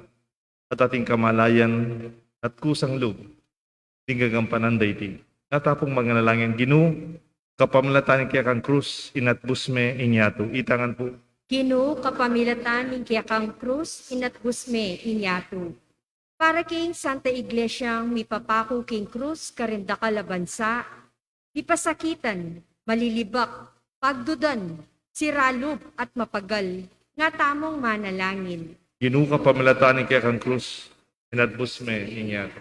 at ating kamalayan at kusang lub ding gagampanan da iti. At apung manalangin, Ginu, kapamilatan ning kekang krus, inatbus me ing yatu. Ita ngan pu. Ginu, kapamilatan ning kekang krus, inatbus me ing yatu. Para king Santa Iglesiang mipapaku king krus karing dakal a bansa, mipasakitan, malilibak, pagdudan, sira lub at mapagal, nga tamung manalangin. Ginu, kapamilatan ning kekang krus, inatbus me ing yatu.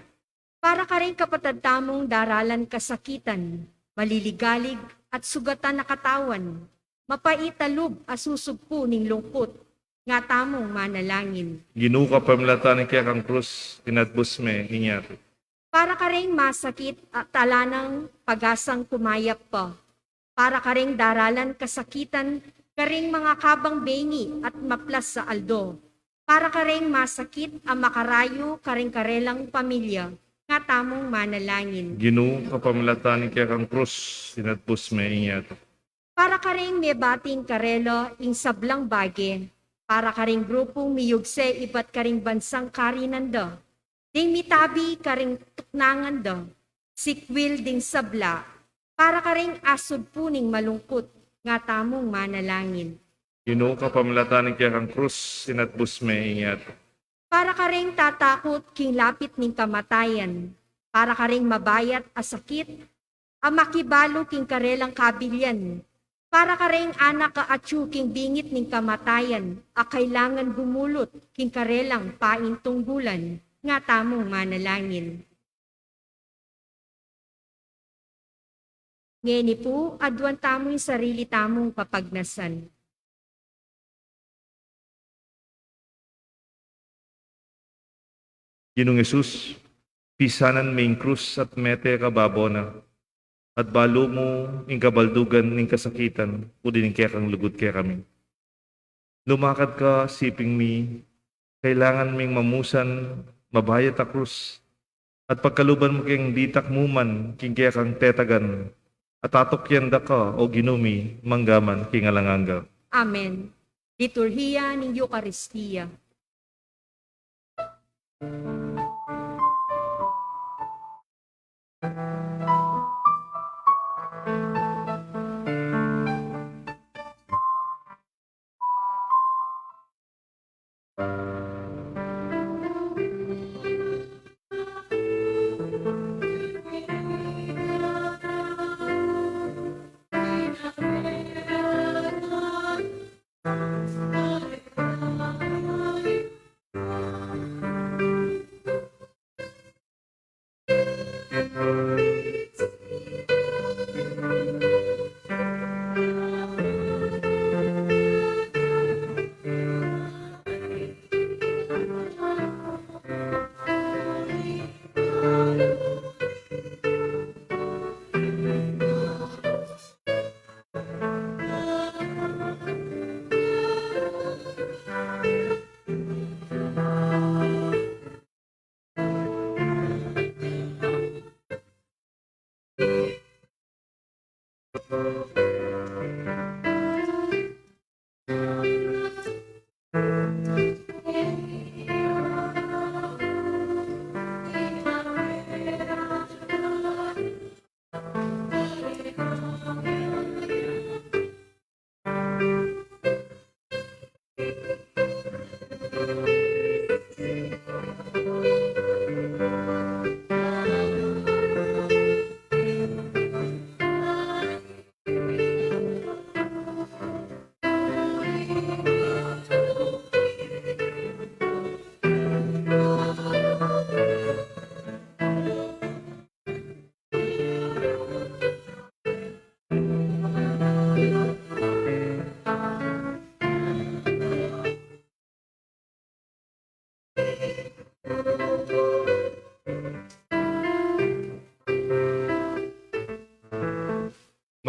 Para kareng kapatad tamung daralan kasakitan, maliligalig at sugatan a katawan, mapait a lub a susugpu ning lungkut, nga tamung manalangin. Ginu, kapamilatan ning kekang krus, inatbus me ing yatu. Para kareng masakit at ala nang pag-asang kumayap pa, para kareng daralan kasakitan, kareng mangakabang bengi at maplas a aldo, para kareng masakit a makarayu kareng karelang pamilya, nga tamung manalangin. Ginu, kapamilatan ning kekang krus, inatbus me ing yatu. Para kareng mebating karela ing sablang bage, para kareng grupung miyugse ibat kareng bansang karinan da, ding mitabi kareng tuknangan da, sikwil ding sabla, para kareng asud pu ning malungkut, nga tamung manalangin. Ginu, kapamilatan ning kekang krus, inatbus me ing yatu. Para kareng tatakut king lapit ning kamatayan, para kareng mabayat a sakit a makibalu king karelang kabilian, para kareng anak a atyu king bingit ning kamatayan a kailangan gumulut king karelang paintunggulan, nga tamung manalangin. Ngeni pu, aduan tamu ing sarili tamung papagnasan. Ginung Jesus, pisanan me ing krus at mete ka babo na, at balu mu ing kabaldugan ning kasakitan, uling ing kekang lugud kekami. Lumakad ka, siping mi, kailangan ming mamusan mabayat a krus, at pagkaluban mu keng ditak mu man king kekang tetagan, at atukyan da ka, o Ginu mi, mangga man king alang angga. Amen. Liturhiya ning Eukaristia.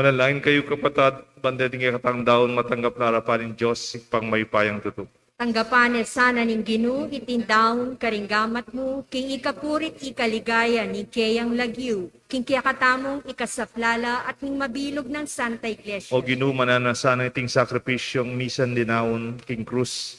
Manalangin kayu, kapatad, ban ding kekatang daun matanggap na arapan ning Dios, Ibpang mayupayang tutu. Tanggapan na sana ning Ginu iting daun karing gamat mu, king ikapuri't ikaligaya ning keyang lagyu, king kekatamung ikasaplala at ning mabilug nang Santa Iglesia. O Ginu, mananu na sana iting sakripisyung misan dinaun king krus,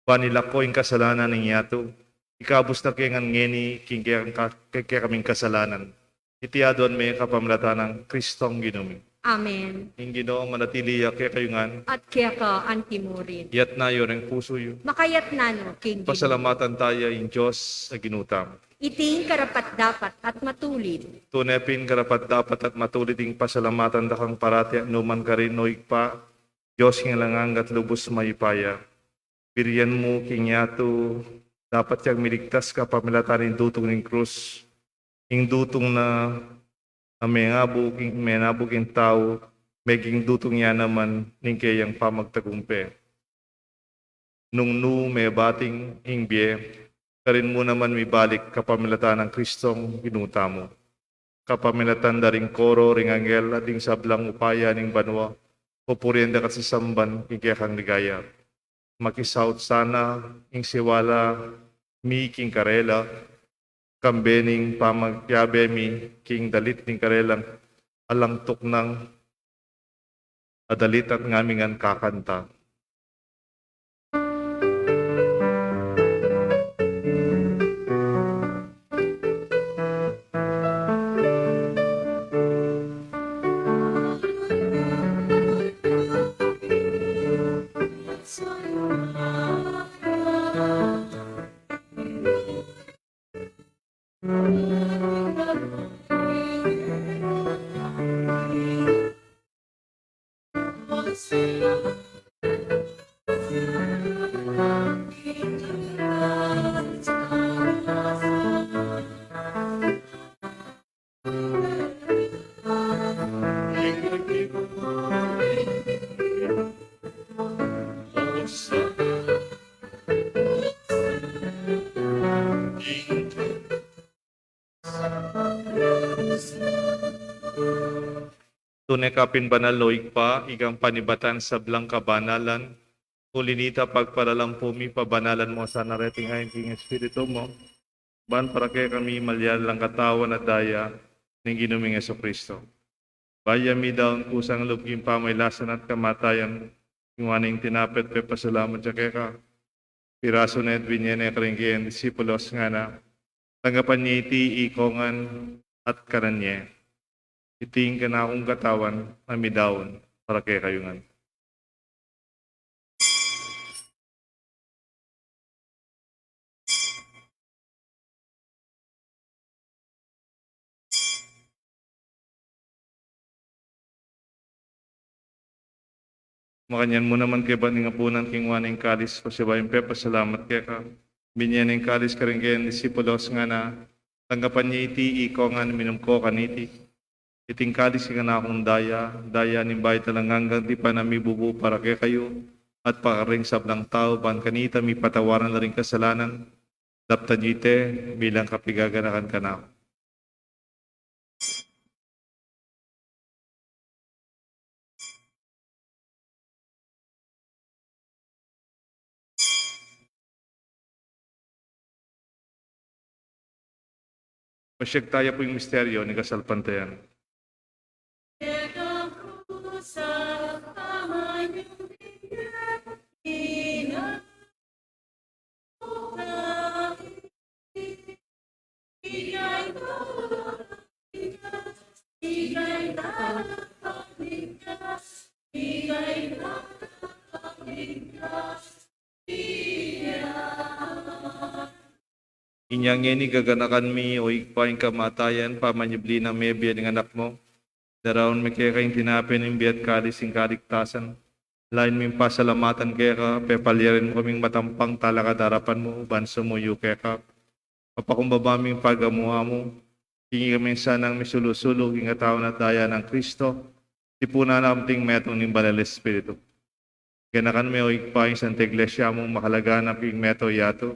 ban ilako ing kasalanan ning yatu, ikabus na ke ngan ngeni king kekang ka-, ke-, kekaming kasalanan. Iti aduan mi kapamilatan nang Kristong Ginu mi. Amen. Ing Ginu manatili ya kekayu ngan. At keka anti mu rin. Iyatas yu ring pusu yu. Makayatas no king Ginu. Pasalamatan taya ing Dios a Ginu tamu. Iti ing karapat-dapat at matulid. Tune pin karapat-dapat at matulid ing pasalamatan da kang parati at nukarin man, O Ibpa, Dios king alang angga at lubus mayupaya. Burian mu king yatu dapat yang miligtas kapamilatan ning dutung ning krus. Ing dutung na, na mengabu king, mengabu king tau, meging dutung ya naman ning keyang pamagtagumpe. Nung nu mebating ing bie, karin mu naman mibalik kapamilatan nang Kristong Ginu tamu. Kapamilatan da ring koro ring anghel at ding sablang upaya ning banua, pupurian da ka at sasamban king kekang ligaya. Makisaut sana ing siwala mi king karela, kambe ning pamagyabe mi king dalit ning karelang alang tuknang a dalit at ngaming ngan kakanta. Tune ka pin banal, o Ibpa, ikang panibatan sablang kabanalan. Uli na nita, pagpalalampu mi, pabanalan mu sana reting hayang king Espiritu mu, ban para kekami malyari lang katawan at daya ning Ginu ming Jesucristo. Bayu mi daun kusang lub king pamailasan at kamatayan, ing waning tinape at pepasalamat ya keka, pirasu ne at binye ne karing keyang disipulos, ngana: Tanggapan ye iti ikong ngan at kanan ye. Iti ing kanakung katawan a midaun para kekayu ngan. Makanyan mu naman kaybat ning apunan, kinua ne ing kalis, pasibayu yang pepasalamat keka, binye ne ing kalis karing keyang disipulos, ngana: Tanggapan ye iti ikong ngan, minum ko kaniti. Iti ing kalis ning kanakung daya, daya ning bayu at alang anggang tipan a mibubu para kekayu at para karing sablang tau, ban kanita mipatawaran la ring kasalanan. Daptan ye iti bilang kapaganakan kanaku. Pasyag taya pu ing misteryo ning kasalpantayanan. Inya ngeni gaganakan mi, o Ibpa, ing kamatayan, pamanyubli nang mebie ning Anak mu. Daraun mi keka ing tinape ning bie at kalis ning kaligtasan. Lain ming pasalamatan keka, pepalyarin mu kaming matampang talakad king arapan mu, ban sumuyu keka. Mapakumbaba ming pagamu-amu, king ikami sanang misulu-sulu king katawan at daya nang Kristo, tipunan na kaming metung ning Banal Espiritu. Ganakan me, o Ibpa, ing Santa Iglesia mung makalaganap king meto yatu,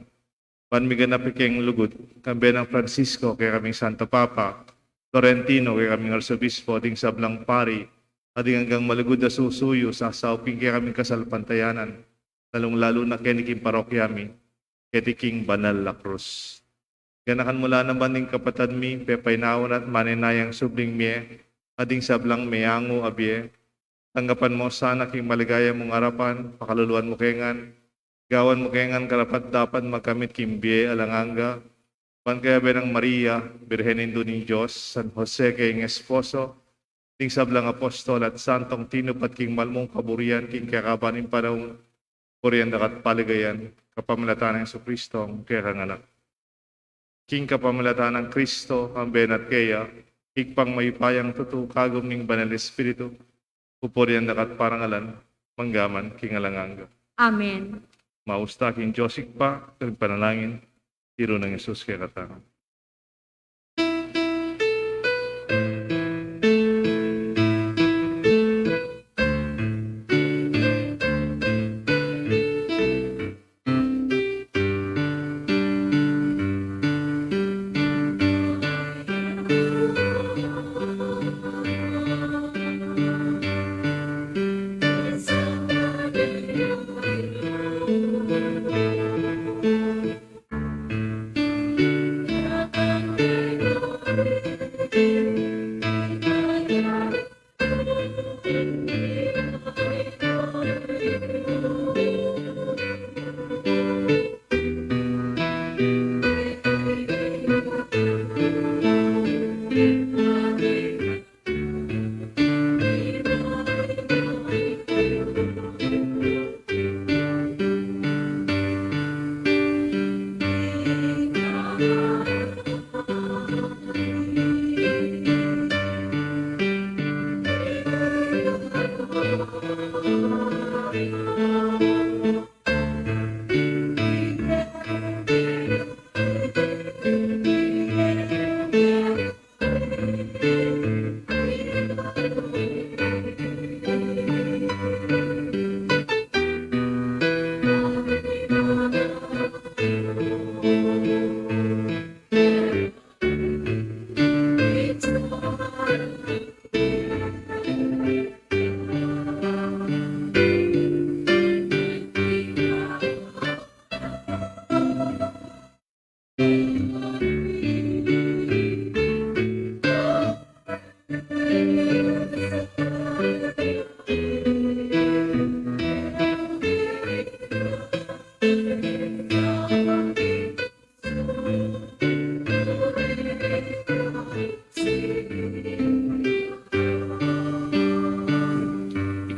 ban miganap ing kayang lugud, kambe nang Francisco, kekaming Santo Papa, Florentino, kekaming Arsobispo, ding sablang pari, at ding anggang malugud a susuyu, sasaup king kekaming kasalpantayanan, lalung-lalu na keni king parokya mi, keti king Banal a Krus. Ganakan mu la naman ding kapatad mi, pepainawa na at manenayang subling mie, at ding sablang meangu a bie. Tanggapan mu sana king maligaya mung arapan, pakaluluan mu ke ngan, gawan mu ke ngan karapat-dapat magkamit king bie alang angga, ban kayabe nang Maria, Birhen Indu ning Dios, San Jose kayang esposo, ding sablang apostol at santong tinupat king mal mung kaburian king kekaban ning panaun, purian da ka at paligayan, kapamilatan nang Jesucristo, ing kekang Anak. King kapamilatan nang Kristo, kambe na at keya, Ibpang mayupayang tutu, kagum ning Banal Espiritu, pupurian da ka at parangalan, mangga man king alang angga. Amen. Maus ta king Dios Ibpa, karing panalangin, tiru nang Jesus kekatamu.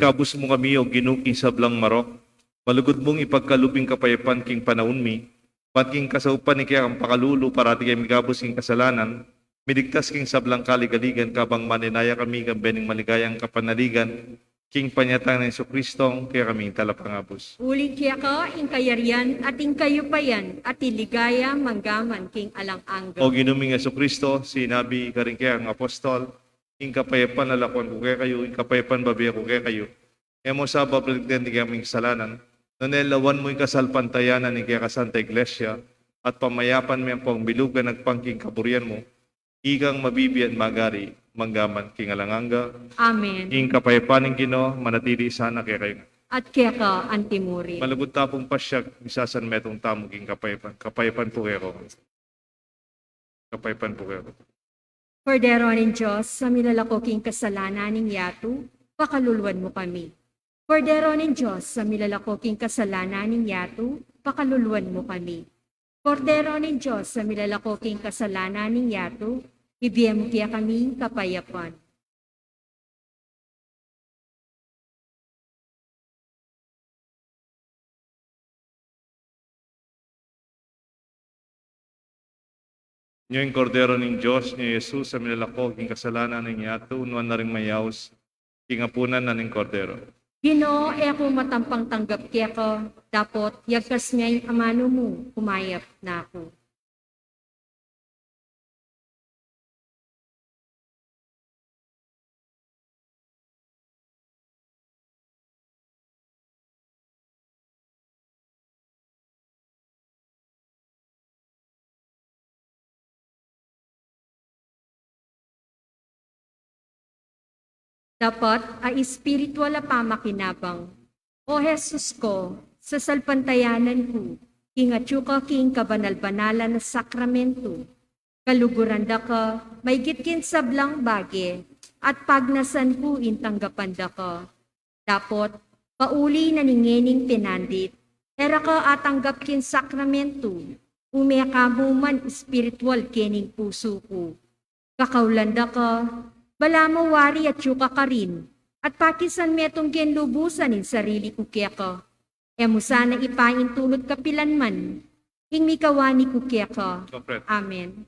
Ikabus mu kami, O Ginu, king sablang marok, malugud mung ipagkalub ing kapayapan king panaun mi, ban king kasaupan ning kekang pakalulu, parati keng mikabus king kasalanan, miligtas king sablang kaligaligan, kabang manenaya kami king bending maligayang kapanaligan, king panyatang nang Jesucristo, kekaming talapangabus. Uling keka ing kayarian, at ing kayupayan, at ing ligaya, mangga man king alang angga. O Ginu ming Jesucristo, sinabi karing kekang apostol, ing kapayapan lalakuan ku kekayu, ing kapayapan bibie ku kekayu. E mu sa babalikan ding kekaming kasalanan, nune lawan mu ing kasalpantayanan ning kekang Santa Iglesia, at pamayapan me ampong bilug a agpang king kaburian mu, ikang mabibie at magari, mangga man king alang angga. Amen. Ing kapayapan ning Ginu, manatili sana kekayu. At keka antimurin. Malugud ta pung pasyag, misasanmetung tamu king kapayapan. Kapayapan pu kekongan. Kapayapan pu kekongan. Kordero ning Dios, a milalako king kasalanan ning yatu, pakaluluan mu kami. Kordero ning Dios, a milalako king kasalanan ning yatu, pakaluluan mu kami. Kordero ning Dios, a milalako king kasalanan ning yatu, ibie mu kekami ing kapayapan. Nyo ing Kordero ning Dios, nyo i Jesus, a milalako king kasalanan ning yatu, nuan na ring mayaus king apunan na ning Kordero. Ginu, e ku matampang tanggap keka, dapot yagkas me ing amanu mu, kumayap na ku. Dapat a espiritual a pamakinabang. O Jesus ku, sasalpantayanan ku ing atyu ka king kabanal-banalan a sakramento. Kaluguran da ka maigit king sablang bage, at pagnasan ku ing tanggapan da ka. Dapot, pauli na ning ngening penandit, e ra ka atanggap king sakramento, ume ka mu man espiritual kening pusu ku. Kakaulan da ka, balamu wari atyu ka karin, at pakisan metung king lubusan ing sarili ku keka. E mu sana ipaintulut kapilan man ing mikawani ku keka. Amen.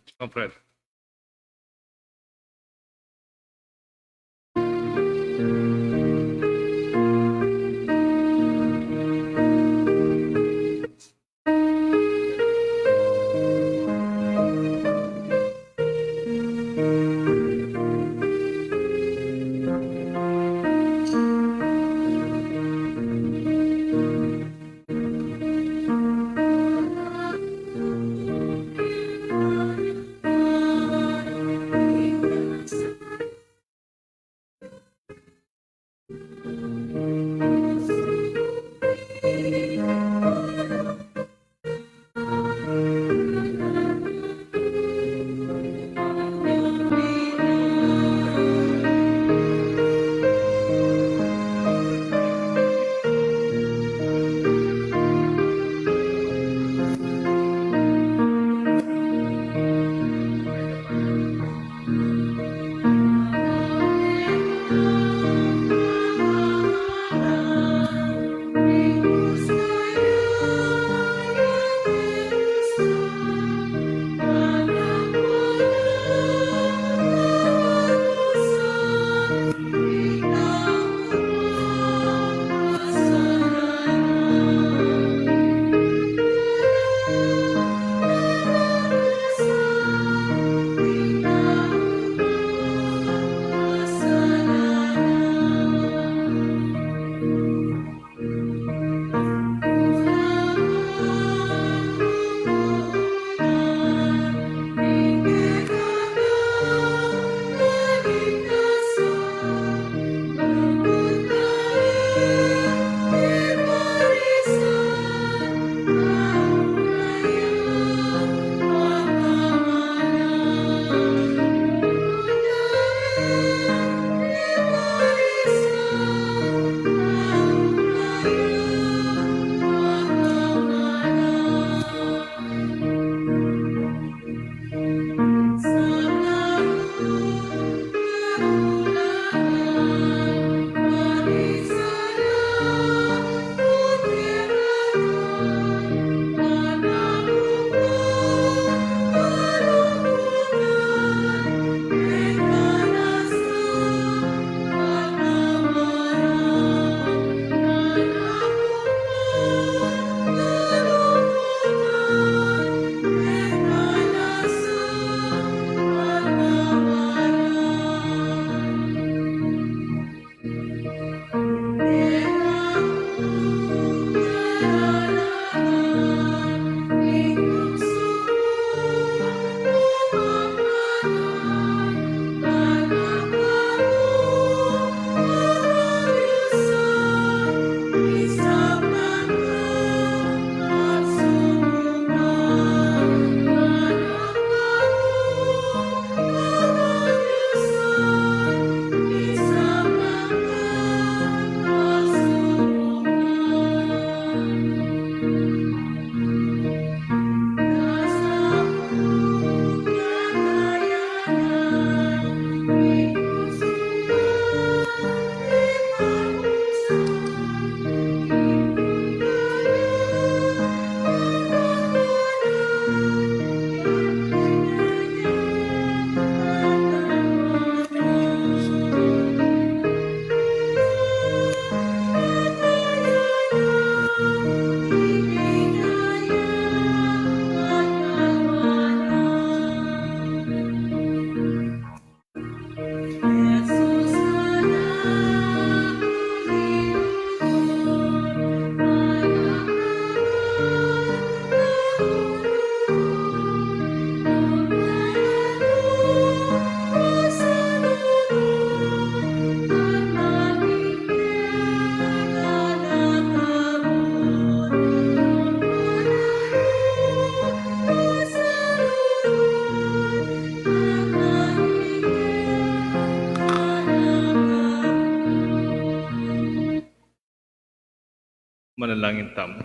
Manalangin tamu.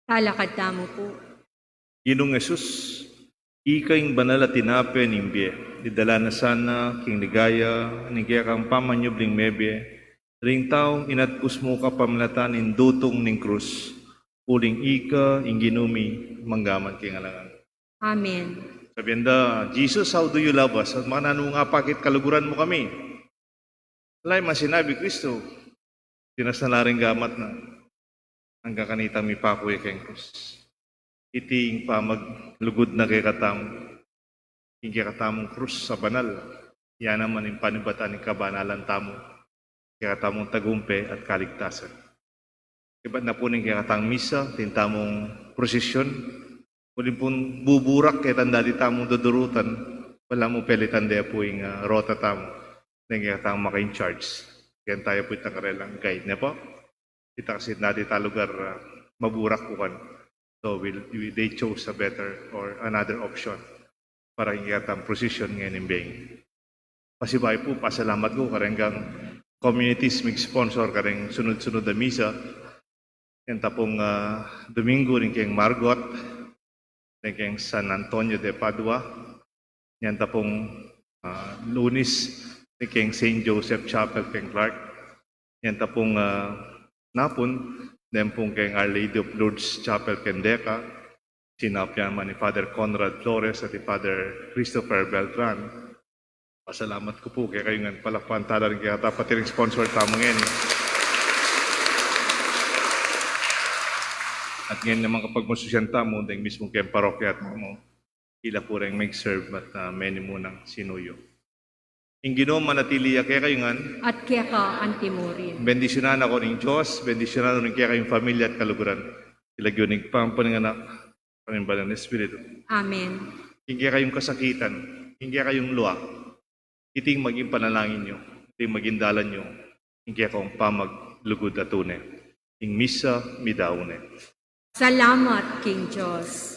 Talakad tamu pu. Ginung Jesus, ika ing banal a tinape ning bie, idala na sana king ligaya ning kekang pamanyubling mebie ring taung inatpus mu kapamilatan ning dutung ning krus, uling ika ing Ginu mi manggaman king alang angga. Amen. Sabian da, "Jesus, how do you love us?" At makananu nga pa kit kaluguran mu kami? Ala man sinabi Kristu, tinas na la ring gamat na, anggang kanitang mipaku ya keng krus. Iti ing pamaglugud na kekatamu, ing kekatamung krus a banal, ya naman ing panibatan ning kabanalan tamu, kekatamung tagumpe at kaligtasan. Ibat na pu ning kekatang misa, atin tamung prosesyon, uli pung buburak ketang dati tamung dudurutan, ala mu pelitan de pu ing, ah, rota tamu, ning kekatang maka-in-charge. Kaya tayo pu itang karelang guide ne pu. Ita kasi dati ita lugar, ah, maburak pu kan. So, will, will they chose a better or another option para king kekatang procession ngeni ning Beng. Pasibayu pu, pasalamat ku kareng communities mig-sponsor kareng sunod-sunod a misa. Ing ita pung, ah, Domingo ning keng Margot, ning keng San Antonio de Padua. Ing ita pung, ah, Lunes ning keng Saint Joseph Chapel keng Clark. Ing ita pung, ah, Napun, den pung keng Our Lady of Lourdes Chapel keng Deca. Sinapian man i Father Conrad Flores at i Father Christopher Beltran. Pasalamat ku pu kekayu ngan. Palakpakan tala ring kekatang pati ring sponsor tamu ngeni. At ngeni naman kapagmasusian tamu, deng mismung keng parokya tamu, ila pu reng mig-serve at, ah, meni munang sinuyu. Ing Ginu manatili ya kekayu ngan. At keka antimurin. Bendisyunan na kayu ning Dios, bendisyunan na rin kekayung pamilya at kaluguran. King lagyu ning Ibpa, ning Anak, ning Banal a Espiritu. Amen. Ing kekayung kasakitan, ing kekayung lua, iting maging panalangin yu, iting maging dalan yu, ing kekayung pamaglugud a tune. Ing misa midaun ne. Salamat king Dios.